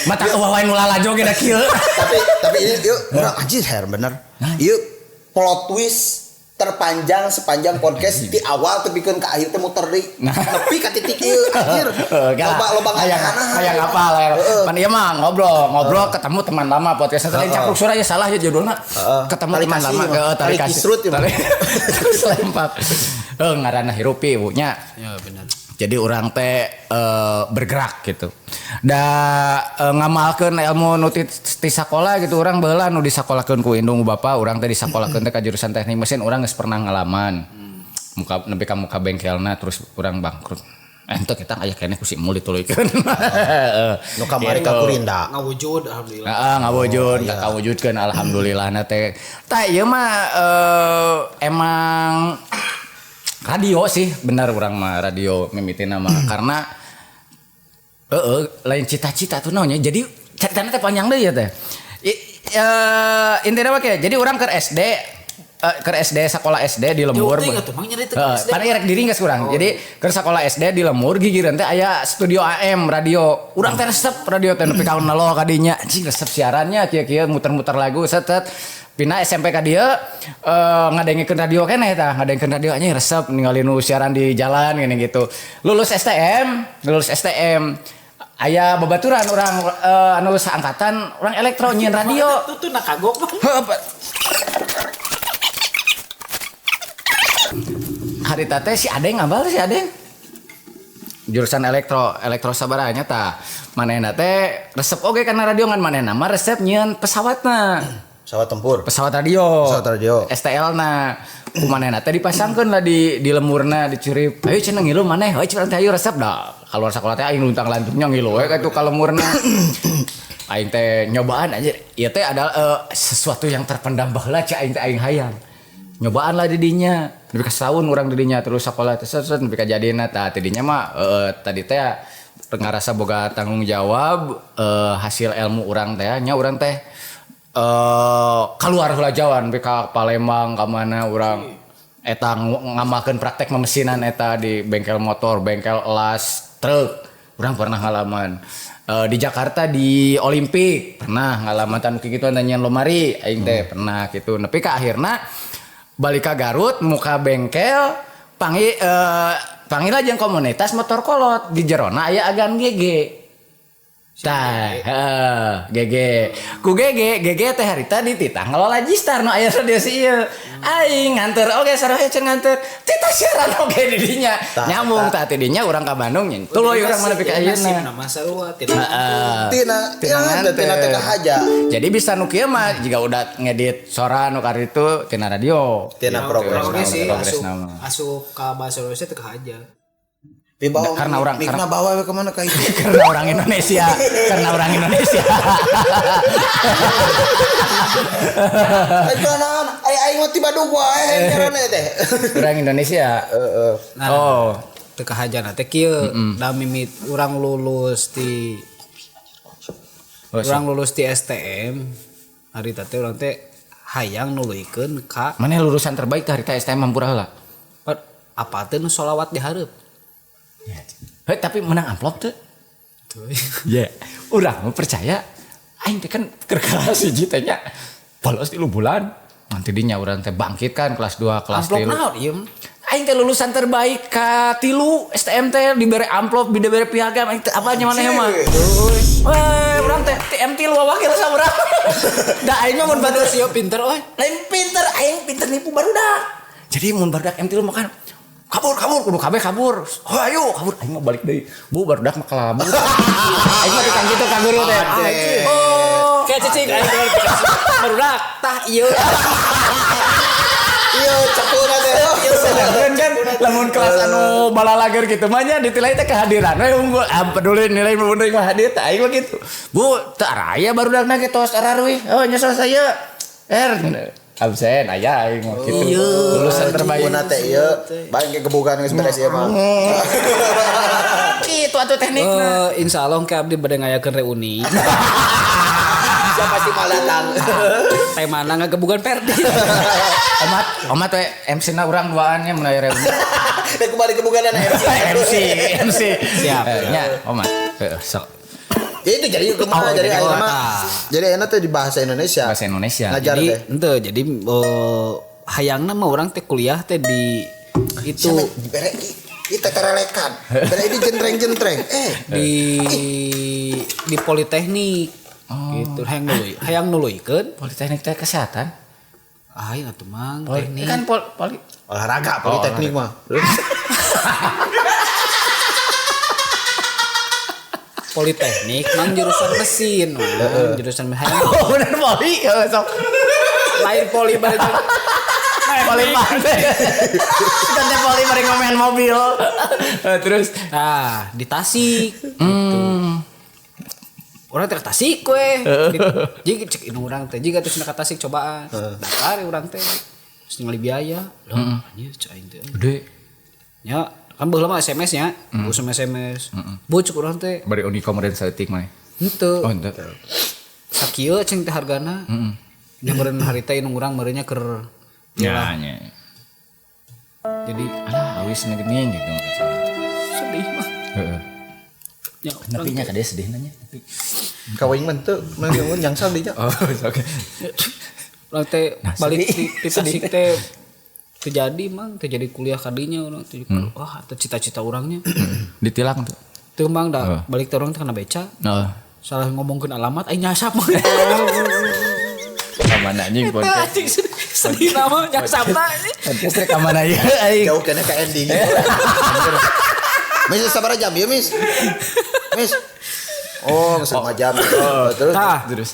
Mata wawain nu lalajo ge da kieu. Tapi ini yuk urang anjir her bener. Ieu plot twist terpanjang sepanjang podcast di awal tepikeun ka akhir teh muter deui. Nepi ka titik ieu anjir. Loba-loba hayang apal. Pan ieu mah ngobrol ketemu teman lama podcastnya tadi capruk sura ya salah ya judulna. Ketemu teman lama tali kisrut ya. Terus lempak. Ngaranna hirupi nya. Ya benar. Jadi orang teh bergerak gitu. Da ngamalkeun ilmu nu ti sakola gitu urang baheula nu disakolakeun ku indung bapa urang teh disakolakeun teh ka jurusan teknik mesin urang geus pernah ngalaman. Muka nepi ka muka bengkelna terus urang bangkrut. Ente kita aya keneh ku si Mul dituluykeun. Nu kamari ka Kurinda. Ngawujud alhamdulillah. Heeh, ngawujud, kawujudkeun alhamdulillahna teh. Tah ieu mah emang radio sih benar orang mah radio mimitina mah karena lain cita-cita tuh naonnya jadi ceritanya teh panjang deui ya teh. Intinya mah jadi orang ke SD sekolah SD di lembur. Pan rek diri geus urang. Jadi ke sekolah SD di lembur gigireun teh aya studio AM radio. Urang teh resep radio teh nepi ka nelo ka dinya. Anjing resep siarannya kieu-kieu muter-muter lagu set. Pindah SMP ka dieu ngadengkeun radio keneh tah, ngadengkeun radio anjing resep ningali nu siaran di jalan gini gitu. Lulus STM aya babaturan urang anu saangkatan urang elektro nyieun radio. Tuh nak kagok mah. Harita teh si Adeng ngabal si Adeng. Jurusan elektro sabaranya tah. Manehna teh resep oge kana radio ngan manehna mah resep nyieun pesawatna. Pesawat tempur. Pesawat radio. STL na. Kumanehna teh dipasangkeun lah di lemurna dicurip. Ayo cenah ngilu maneh, heuh cenah teh ayo resep da. Keluar sekolah teh aing luntang lantungnya ngilu we ka lemurna. Aing teh nyobaan aja. Ieu teh adalah sesuatu yang terpendam baheula cek aing teh aing hayang. Nyobaan lah didinya. Nepi ka saun urang didinya terus sekolah teh set nepi ka jadina tah tidinya mah tadi teh ngarasa boga tanggung jawab hasil ilmu urang teh nya urang teh keluar heula jawan ka Palembang ka mana urang eta ngamakeun praktek memesinan eta di bengkel motor, bengkel elas truk. Urang pernah ngalaman. Di Jakarta di Olimpik pernah ngalaman tanu kitu nyanyian lomari aing teh pernah kitu. Nepi ka akhirna balik ka Garut muka bengkel panggil aja komunitas motor kolot di jerona aya agan GG. Tah, GG. Ku GG, GG teh harita dititah ngelola Jistar nu aya radio si ieu. Aing nganter oge sarua cenah nganter. Titah siaran oge di dinya. Nyambung tah ti dinya urang ka Bandung nya. Tuluy urang mana pika ayeuna. Nama sarua tina. Tina teh kahaja. Jadi bisa nu kieu mah jiga udah ngedit sora nu karitu tina radio. Tina progres sih asup ka bahasa Indonesia teh kahaja. Karena orang karena bawa ke mana ka itu? Karena orang Indonesia, karena orang Indonesia. Aing mah tiba Bandung wae ngaranna teh. Orang Indonesia. Heeh. Oh, teu kahajana teh kieu da mimit urang lulus di STM harita teh urang teh hayang nuluykeun ka maneh lulusan terbaik teh harita STM hampura heula. Apa teh nu sholawat di hareup? Hei, tapi menang amplop tuh. Ya, urang percaya aing teh kan keur kelas 1 teh nya. Bolos 3 bulan. Nanti dinya urang teh bangkit kan kelas 2, kelas 3. Amplop naon ieu? Aing teh lulusan terbaik ka 3 STM teh dibere amplop, dibere piagam aing teh apa nya maneh mah. Weh, urang teh TM3 wakil sa urang. Da aing mah mun batur ieu pinter euy. Lain pinter, aing pinter nipu barudak. Jadi mun barudak M3 mah kan kabur kudu kabeh kabur. Oh, ayo kabur aing mah balik deui. Bu barudak mah kelabu. Aing mah tukang kitu ka guru teh. Oh, kayak cicing aing barudak tah ieu. Ieu cekuna teh. Sedangkan kan lamun kelas anu balalager kitu mah nya ditilai teh kehadiran we unggul. Ah peduli nilai mun mah hadir teh aing mah kitu. Bu teu araya barudakna ge tos araruih. Oh nyesel saya. Absen aya aing mah kitu. Lulusan terbaik. Mun teh ieu bae ke gebugan geus beres ieu mah. Kitu atuh teknikna. Insyaallah ke abdi bade ngayakeun reuni. Siapa sih mau datang? Temana ngagebugan Perdi. Omat we MC na urang duaannya mun aya reuni. Teh kembali gebugan MC. MC. Siap. Nya omat. Heeh, sok. Ya itu jadi kumaha jadi ayeuna mah. Jadi ayeuna teh di bahasa Indonesia. Bahasa Indonesia. Ngajar jadi teh. Henteu jadi hayangna mah urang teh kuliah teh di itu dibere ieu teh terelekan. Bere ini jentreng-jentreng. Di politeknik. Gitu hayang nuluykeun. Politeknik teh kesehatan. Aing atuh mang teknik. Kan poli olahraga politeknik mah. Politeknik mang jurusan mesin, mang jurusan mesin. Oh, bener poli, sok. Lain poli bari poli pantai. Kan teh poli bari ngomean mobil. Terus nah, di Tasik gitu. Urang teh ke Tasik we. Jadi cek indung urang teh jiga terus ka Tasik cobaan. Daftar urang teh. Terus ningali biaya. Loh, anjir cek aing teh. Gede. Nya kan baheula mah SMS nya, usum SMS. Bu cek urang teh bari Unicom meureun saeutik mah. Henteu. Oh, henteu. Sakieu cing teh hargana. Heeh. Nya meureun harita indung urang meureunnya keur nya nya. Jadi alah awis na geuning gitu. Sedih mah. Heeh. Ya, nepi nya ka dia sedih nanya. Nepi. Kawin mah teu, mah nyangsal dinya. Oh, oke. Urang teh balik di Tasik teh terjadi mang, terjadi kuliah kadinya urang teh. Wah, atau cita-cita urangnya. Ditilang tuh. Teu mang da balik teh urang teh kana beca. Heeh. Salah ngomongkeun alamat aing nyasap mah. Ka mana anjing podcast. Sedih nama nyasapna. Podcast rek ka mana ieu aing. Jauh keneh ka ending. Mis sabaraha jam ieu, Mis? Mis. Oh, geus 5 jam. Terus terus.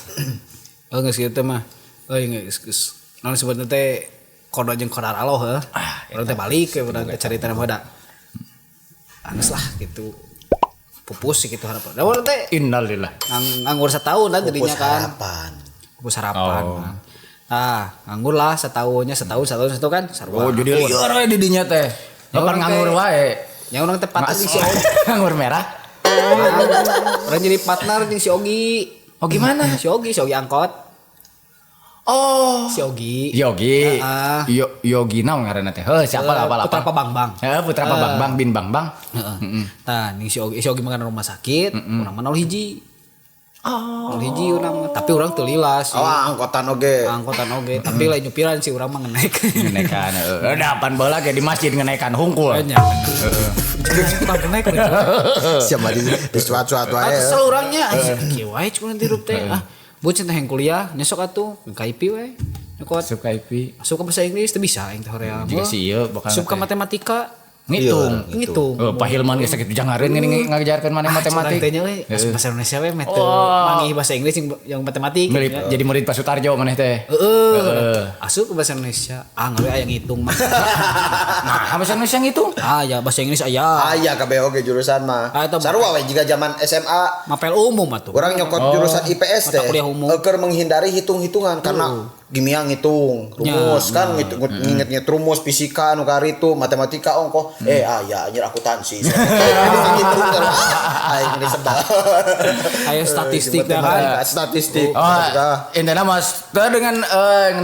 Oh, geus kieu teh mah. Euy geus. Naon sebutna teh kodo jeung kodar Allah heuh. Urang teh balik we urang teh carita mah da. Anggeus lah gitu. Pupus sih gitu harapan. Da urang teh innalillah. Nganggur setahun lah jadinya kan. Harapan. Pupus harapan. Ah, nganggur lah setahunnya setahun kan sarua. Oh, jadi lieur we di dinya teh. Kapan nganggur wae. Yang urang teh partner jeung si Ogi. Nganggur merah. Urang jadi partner jeung si Ogi. Oh, gimana? Si Ogi angkot. Oh, si Ogi. Yogi. Yogi naon ngaranna teh? Heuh, siapa lah apa. Putra Pak Bangbang. Heeh, Putra Pak Bangbang bin Bangbang. Heeh. Tah, ning si Ogi makan rumah sakit, urang mah 01. Oh. 01 urang mah, tapi urang teu lila sih. Oh, angkotan oge. Angkotan oge, tapi lain nyupiran sih urang mah ngenaik. Ngenaekan heeh. Dapan baheula ge di masjid ngenaekan hungkul. Heeh. Ngenaik. Siapa di suat-suat wae. Kesel urangnya anjir kieu wae cuman hirup teh. Ah, bocah teh yang kuliah nyesok atuh ke IP we. Nyokot. Asup ka IP. Asup ka bahasa Inggris teu bisa aing teh hoream. Jika si ieu bakal asup ka matematika. Ngitung. Ngitung. Pak Hilman geus sakitu jangareun geuning ngajarkeun maneh matematik. Teh nya we asup bahasa Indonesia we meh teu manggih bahasa Inggris yang matematik. Jadi murid Pak Sutarjo maneh teh. Heeh. Asup ke bahasa Indonesia. Ah gawe aya ngitung mah. Nah, bahasa Indonesia ngitung. Ah ya bahasa Inggris aya. Aya kabeh oge jurusan mah. Sarua we jiga zaman SMA mapel umum atuh. Urang nyokot jurusan IPS teh. Keur menghindari hitung-hitungan karena kimia ngitung, rumus kan nginget-nginget rumus fisika nu karitu, matematika ongkoh. Ya anjir akuntansi. Aing geus sebal. Aya statistik dah kan. Statistik. Oh, intina mas teu dengan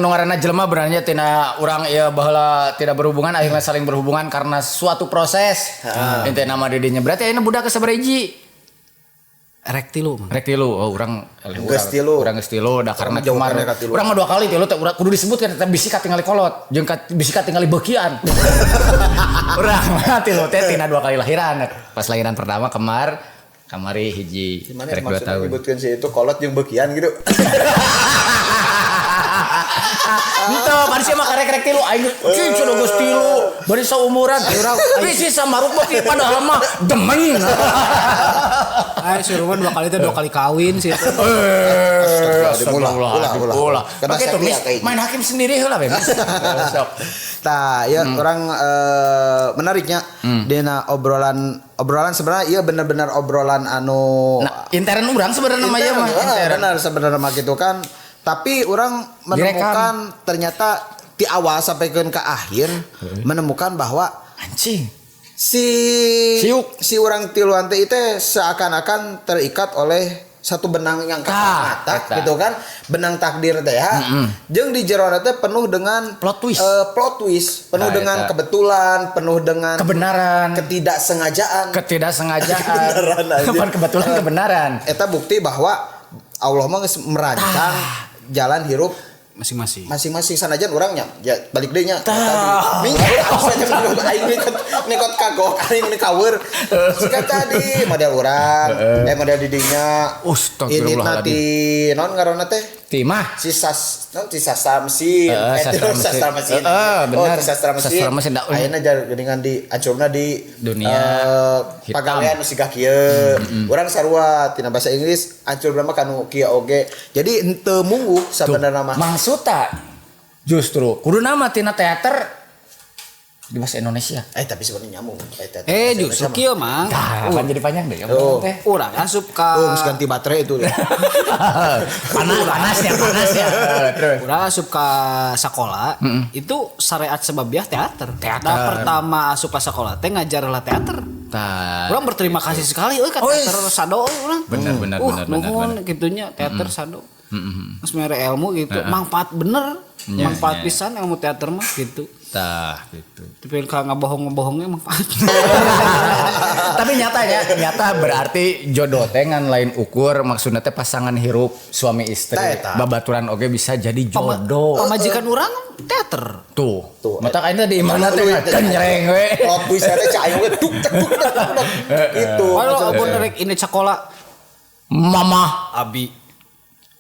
nu ngaranna jelema benernya tina urang ieu baheula tidak berhubungan akhirnya saling berhubungan karena suatu proses. Intina mah di dinya berarti ayeuna budak ke sabaraha hiji? Rek tilu. Rek tilu. Oh, urang geus tilu. Urang geus tilu da karena kemarin. Urang mah 2 kali tilu teh kudu disebutkan teh bisi katingali kolot jeung bisi katingali beukian. Urang mah tilu teh tina 2 kali lahiran. Pas lahiran pertama kamari hiji rek 2 tahun. Nyebutkeun si itu kolot jeung beukian gitu. Henteu, bari sia mah karek-karek tilu aing cing sudah geus tilu, bari saumuran. Bisi samaruk beuki padahal mah demen. Ay, suruhan 2 kali teh 2 kali kawin sih. Ulah. Pakai tuh main hakim sendiri heula we. Sok. Tah, ya orang menariknya dina obrolan sebenarnya iya bener-bener obrolan anu nah, intern urang sebenarnya mah ieu mah intern. Bener sebenarnya mah gitu kan. Tapi orang menemukan ternyata di awal sampai ke akhir menemukan bahwa Anjing. si Siuk. si orang tiluan teh itu seakan-akan terikat oleh satu benang yang kasat mata gitu kan, benang takdir teh ya. Jeung di jerona teh penuh dengan Plot twist. Plot twist, penuh dengan kebetulan, penuh dengan kebenaran, ketidaksengajaan, ketidaksengajaan. Kebenaran aja. Bukan kebetulan, kebenaran. Eta bukti bahwa Allah mah geus merancang jalan hirup masing-masing. Masing-masing sanajan urangnya ya balik deui nya tadi. Minggu aing nekot kagok aing nekaweur. Siga tadi model urang, model didinya. Ini nanti naon ngaranna teh? Timah. Si sas naon si sastra mesin. Sastra mesin. Benar. Oh, sastra mesin. Sastra mesin ayeuna geuningan di ancurna di dunia pagawean nu siga kieu. Urang sarua tina bahasa Inggris ancurna mah kanu kieu oge. Jadi henteu mungguh sabenerna mah. Maksudna justru kudu nama tina teater di bahasa Indonesia. Tapi sebenarnya nyambung. Justru kieu mah. Tah, pan jadi panjang deh. Teh. Urang asup ka geus ganti baterai itu. Panas ya. Terus. Urang asup ka sakola, itu syariat sebabiah teater. Nah, pertama asup ka sakola teh ngajar lah teater. Tah. Urang berterima kasih sekali euy ka teater sado urang. Bener. Nuhun kitunya teater sado. Mas mere ilmu gitu, manfaat bener, manfaat pisan ilmu teater mah gitu. Tah gitu. Tapi kalau ngabohong-ngebohongnya manfaat. Tapi nyata berarti jodoh teh ngan lain ukur, maksudnya teh pasangan hirup suami istri, babaturan oge bisa jadi jodoh. Pamajikan urang teater. Tuh. Mata aing teh di imahna teh kenyereng we. Plot twist teh cai we duk cek duk duk. Gitu. Kalau abon rek ini sekolah Mama Abi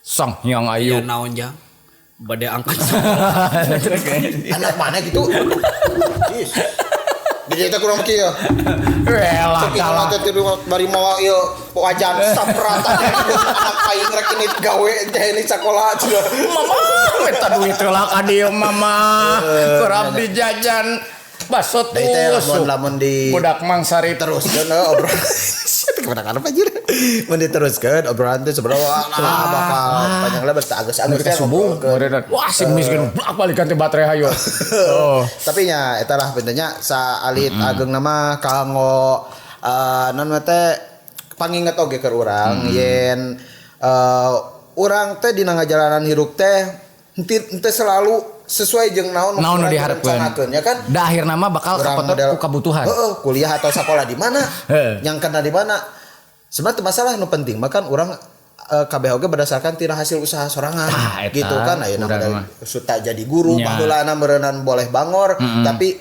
Sang Hyang Ayu. Ya naon jang. Bade angkat. Anak mana gitu? Di kita kurang kieu. Welah kalah teh bari mawa ieu wajan saprata. Anak aing rek ini gawe teh ini sakola. Mama, eta duit heula ka dieu mama. Keur abdi jajan bakso tusuk. Lamun di budak Mang Sarip teruskeun obrolan. Kepada apa anjir? Mun diteruskeun obrolan teh sebenarnya bakal panjang lebar teh agus-agus teh subuh. Wah, sing miskin balik ganti baterai hayo. Tapi nya eta lah pentingnya sa alit ageng nama kanggo non teh panginget oge keur urang yen urang teh dina ngajalanan hirup teh henteu selalu sesuai jeung naon nu diharapkeun ya kan. Da akhirna mah bakal kapotot ku kabutuhan. Heeh, kuliah atau sekolah di mana? Yang kena di mana? Sebenarnya masalah nu penting mah kan urang kabeh oge berdasarkan tina hasil usaha sorangan gitu kan. Ayeuna mah suta jadi guru, baheulana meureunnan boleh bangor, tapi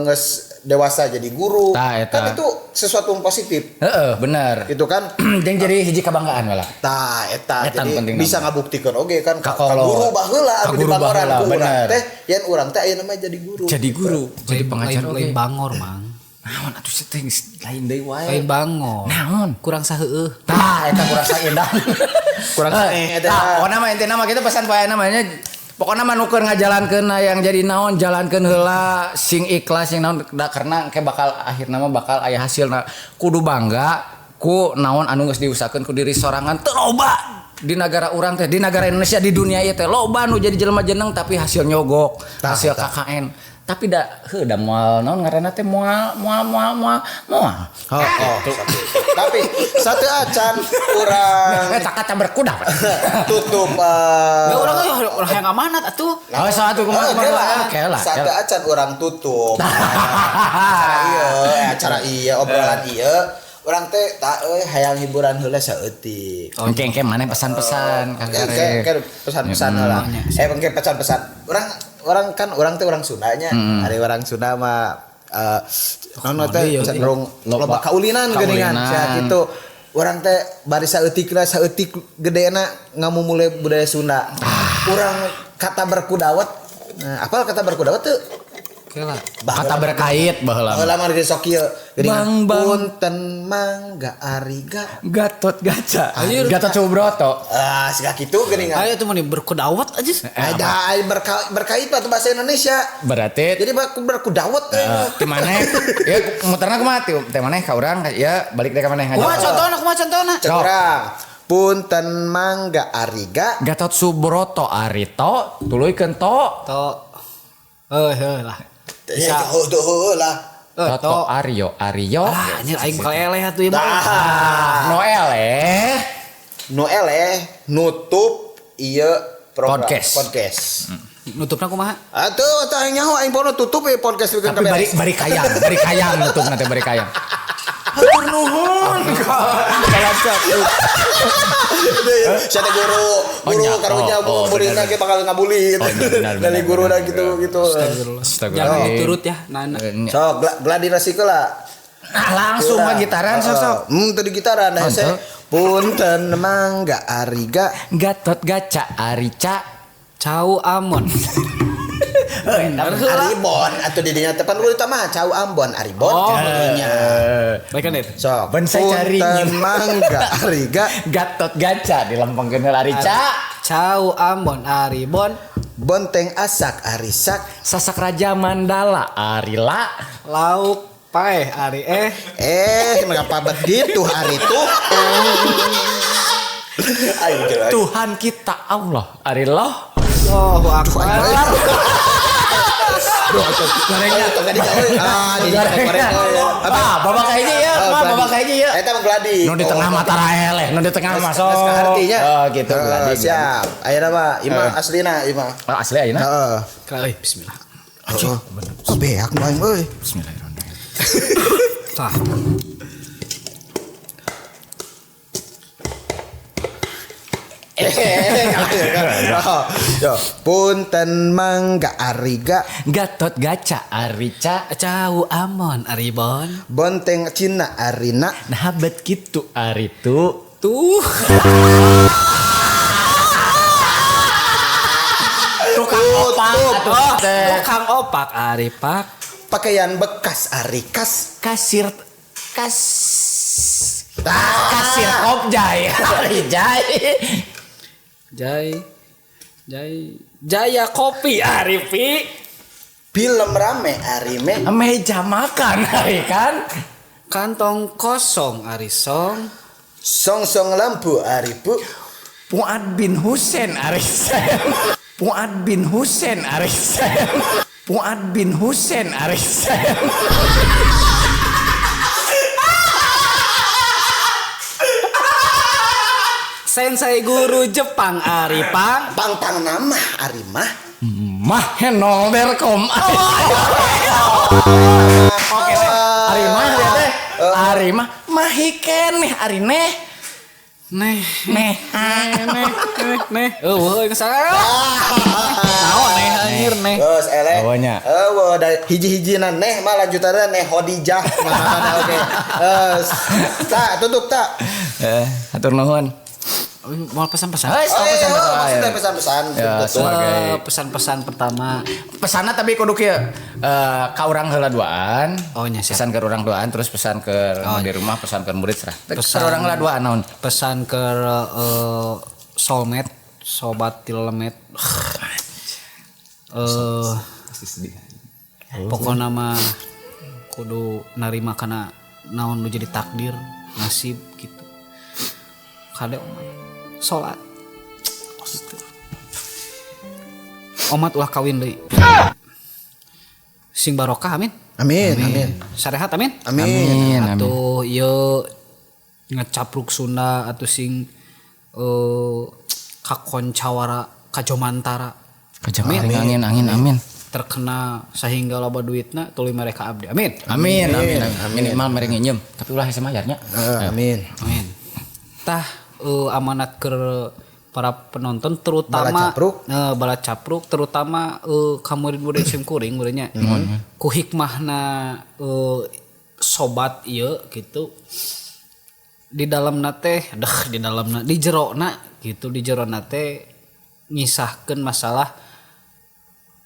geus dewasa jadi guru. Kan itu sesuatu yang positif. Heeh, bener. Gitu kan. Jeung jadi hiji kebanggaan malah. Tah, eta jadi bisa ngabuktikeun oge kan ka guru baheula anu di bangoran ku urang teh, yen urang teh ayeuna mah jadi guru. Jadi guru, jadi pengajar oge. Lain bangor, Mang. Naon atuh sih teh lain deui wae. Lain bangor. Naon? Kurang saheueuh. Tah, eta kurang saendah. Kurang sae eta. Tah, pokona mah intina mah kitu pesan poe namanya. Pokoknya mah nuker ngajalankeun yang jadi naon jalankeun heula sing ikhlas sing naon da, karena engke bakal akhirna mah bakal aya hasilna. Kudu bangga ku naon anu geus diusahakeun ku diri sorangan teu loba di nagara urang teh, di nagara Indonesia, di dunia ieu teh loba nu jadi jelema jeneng tapi hasil nyogok, hasil KKN. Tapi da heuh da moal naon ngaranna teh moal. Oh, tapi satu acan urang eta kata berkuda. Tutup ya urang urang hayang amanat atuh. Oh, satu kumaha kumaha. Satu acan urang tutup. Acara ieu obrolan ieu urang teh tak euy hayang hiburan heula saeutik. Engke maneh pesan-pesan Kang Arif. Engke pesan-pesan heula. Engke pesan-pesan. Orang kan orang teh orang Sundanya. Ari orang Sunda mah naon teh cenderung loba kaulinan geuningan sia kitu. Urang teh bari saeutikna saeutik gedena ngamumule budaya Sunda. Urang kata berkudawat. Nah, apal kata berkudawat teu? Kata berkait baheula. Baheula mah geus sok ieu. Geuningan punten mangga ariga Gatot Gaca. Gatot Subroto. Ah, siga kitu geuningan. Ayo tuh mah berkudawat aja. Ada berkait mah bahasa Indonesia. Berarti jadi berkudawat. Ti maneh ya muterna kumaha teh maneh ka urang ya balik deui ka maneh. Kumaha contohna kumaha contohna? Cek urang. Punten mangga ariga Gatot Subroto Arito tuluykeun to. To. Heuh lah. Bisa tuh lah. Toto Aryo Aryo. Ah, anjir aing keleleh atuh ieu mah. Noel Noel nutup ieu program Podcast. Nutupna kumaha? Atuh tah aing nyaho aing pono tutup podcast bikin Tapi bari kayang nutup nanti bari kayang. Hatur nuhun. Kalau satu. Saya guru karunya muridna ge bakal ngabuli gitu. Dari guru dah gitu gitu. Jangan diturut ya, Nana. Sok gladi resik lah. Nah, langsung mah gitaran sok. Tadi gitaran nah saya punten mangga ariga Gatot gaca arica Cau Amon. Aribon atau didinya tepan guru mah Cau Ambon Aribon. Oh, nya. Baik kan itu. Sok. Bonsai cari punten mangga ariga Gatot gaca dilempengkeun heula arica. Cau Ambon Aribon. Bonteng asak arisak Sasak Raja Mandala Arila Lauk paeh ari kenapa begitu hari itu? Ayo Tuhan kita Allah Ariloh. Allahu akbar. Babak kayaknya ya, babak kayaknya ya. Eta mah gladi. Nu di tengah mata raeleh, nu di tengah mah sok. Artinya. Oh gitu gladi. Siap. Ayeuna mah imah aslina imah. Oh, asli ayeuna. Heeh. Bismillah. Heeh. Beak mah aing euy. Bismillahirrahmanirrahim. Tah. Yo, punten mangga ariga Gatot gaca arica Cau Amon Aribon bonteng Cina arina nah bet kitu aritu tuh tukang opak tukang opak aripak pakaian bekas arikas kasir kas kasir kopjai arijai jai jai jaya kopi aripi film rame arime meja makan ari kan kantong kosong arisong song song lampu aribu Fuad bin Husen arisen Fuad bin Husen arisen Fuad bin Husen arisen Sensei guru Jepang Aripang pang pang nama arimah mah henol.com. Oke teh arimah ya teh arimah mahi keneh arineh neh neh neh neh neh eueuh geus naon neh anjir neh geus eleh Awanya. eueuh da hiji-hijina neh mah lanjutanna neh Hodijah mah oke. Tak tutup tak. Hatur nuhun. Mau pesan-pesan? Maksudnya pesan-pesan. Ya, sebagai pesan-pesan pertama. Pesanna tapi kudu kieu ka urang heula duaan. Oh nya siap. Pesan ke urang duaan terus pesan ke di rumah, pesan ke murid serah. Pesan ke urang heula duaan naon? Pesan ke soulmate, sobat tilemet. Pasti sedih. Pokokna mah kudu narima kana naon nu jadi takdir, nasib gitu. Kade omat salat gitu. Omat ulah kawin deui. Sing barokah amin. Amin amin. Sarehat amin. Amin. Atuh ieu ngecapruk Sunda atuh sing kakoncawara kajomantara. Amin angin amin. Terkena sehingga loba duitna tuluy mereka abdi. Amin. Amin amin amin. Minimal mere nginjem tapi ulah hese mayarnya. Amin. Amin. Tah amanat ke para penonton terutama bala capruk terutama ka murid-murid sim kuring muridnya. Ku hikmahna sobat ieu gitu. Di dalamna teh di dalamna di jerona gitu di jerona teh ngisahkeun masalah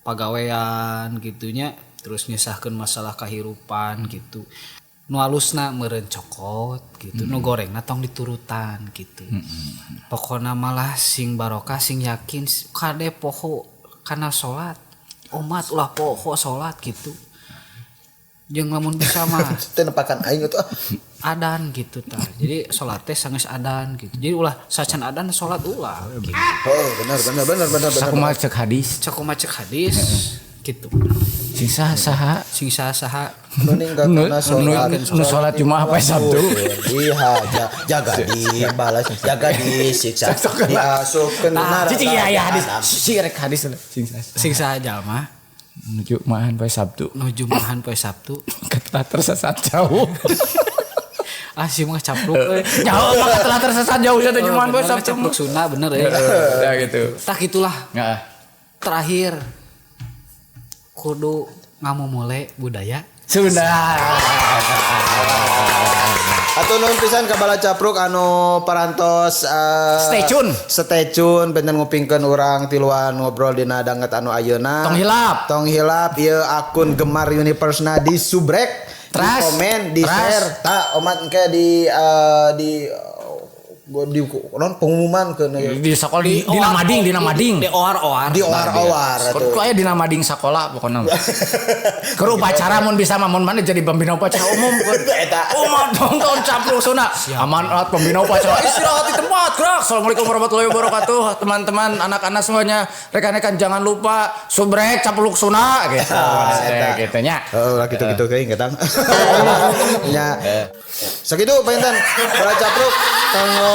pagawean gitunya terus nyisahkeun masalah kahirupan gitu nu alusna meureun cokot gitu nu gorengna tong diturutan gitu pokona malah sing barokah sing yakin kade poho kana salat umat ulah poho salat gitu Jeung lamun bisa mah Teu nepakan aing itu ah. Adan gitu tah. Jadi salat teh sanggeus adan gitu. Jadi ulah sacan adan salat ulah gitu. Oh, benar benar benar benar benar. Sakumaha cek hadis? Sakumaha cek hadis gitu. Sing saha saha Sing saha-saha Nu ninggalkeun salat. Nu salat Jumat apa Sabtu? Dihaja, jaga dibalas, jaga disiksa. Diasupkeun neraka. Cicing ya ya hadis. Si rek hadis sing saha. Sing saha jalma Nu Jumahan poe Sabtu. Nu Jumahan poe Sabtu Telah tersesat jauh. Ah, sih mah capruk euy. Jauh maka telah tersesat jauh satu Jumahan poe Bener, Sabtu. capruk sunah bener ya. Ya gitu. Tah gitulah. Heeh. Terakhir kudu ngamumule budaya Sunda. Atau nuhun pisan ka bala capruk anu parantos Stay tune. Stay tune benten ngupingkeun urang tiluan ngobrol dina danget anu ayeuna. Tong hilap. Tong hilap ieu akun Gemar Universe-na di subrek, di Trust. komen, di Trust. share. Tah omat engke di non pengumuman ke Di sekolah di Namading, di Namading. Di oar-oar. Di oar-oar atuh. Kudu aya di Namading sakola pokona. Keur upacara mun bisa mah mun mana jadi pembina upacara umum. Eta. Umat nonton capruk suna. Amanat pembina upacara istirahat di tempat. Gerak. Assalamualaikum warahmatullahi wabarakatuh. Teman-teman, anak-anak semuanya, rekan-rekan jangan lupa subrek capluk suna gitu. Eta. Gitu nya. Oh, lah gitu-gitu keuing ketang. Nya. Sakitu panginten para capruk kanggo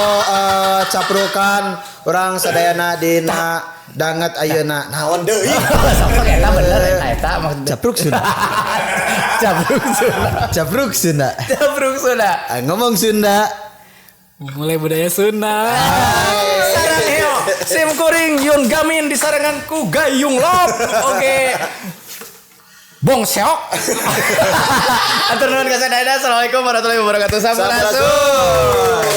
caprukan urang sadayana dina danget ayeuna. Naon deui? Sok eta bener eta eta maksudnya. Capruk Sunda. Capruk suna. Capruk Sunda. Capruk suna. Ah, ngomong Sunda. Mulai budaya Sunda. Sarangeo, sim kuring Yun Gamin disarengan ku Gayung Lop. Oke. Bong seok. Atur nuhun ka sadayana. Assalamualaikum warahmatullahi wabarakatuh. Sampurasun. Sampurasun.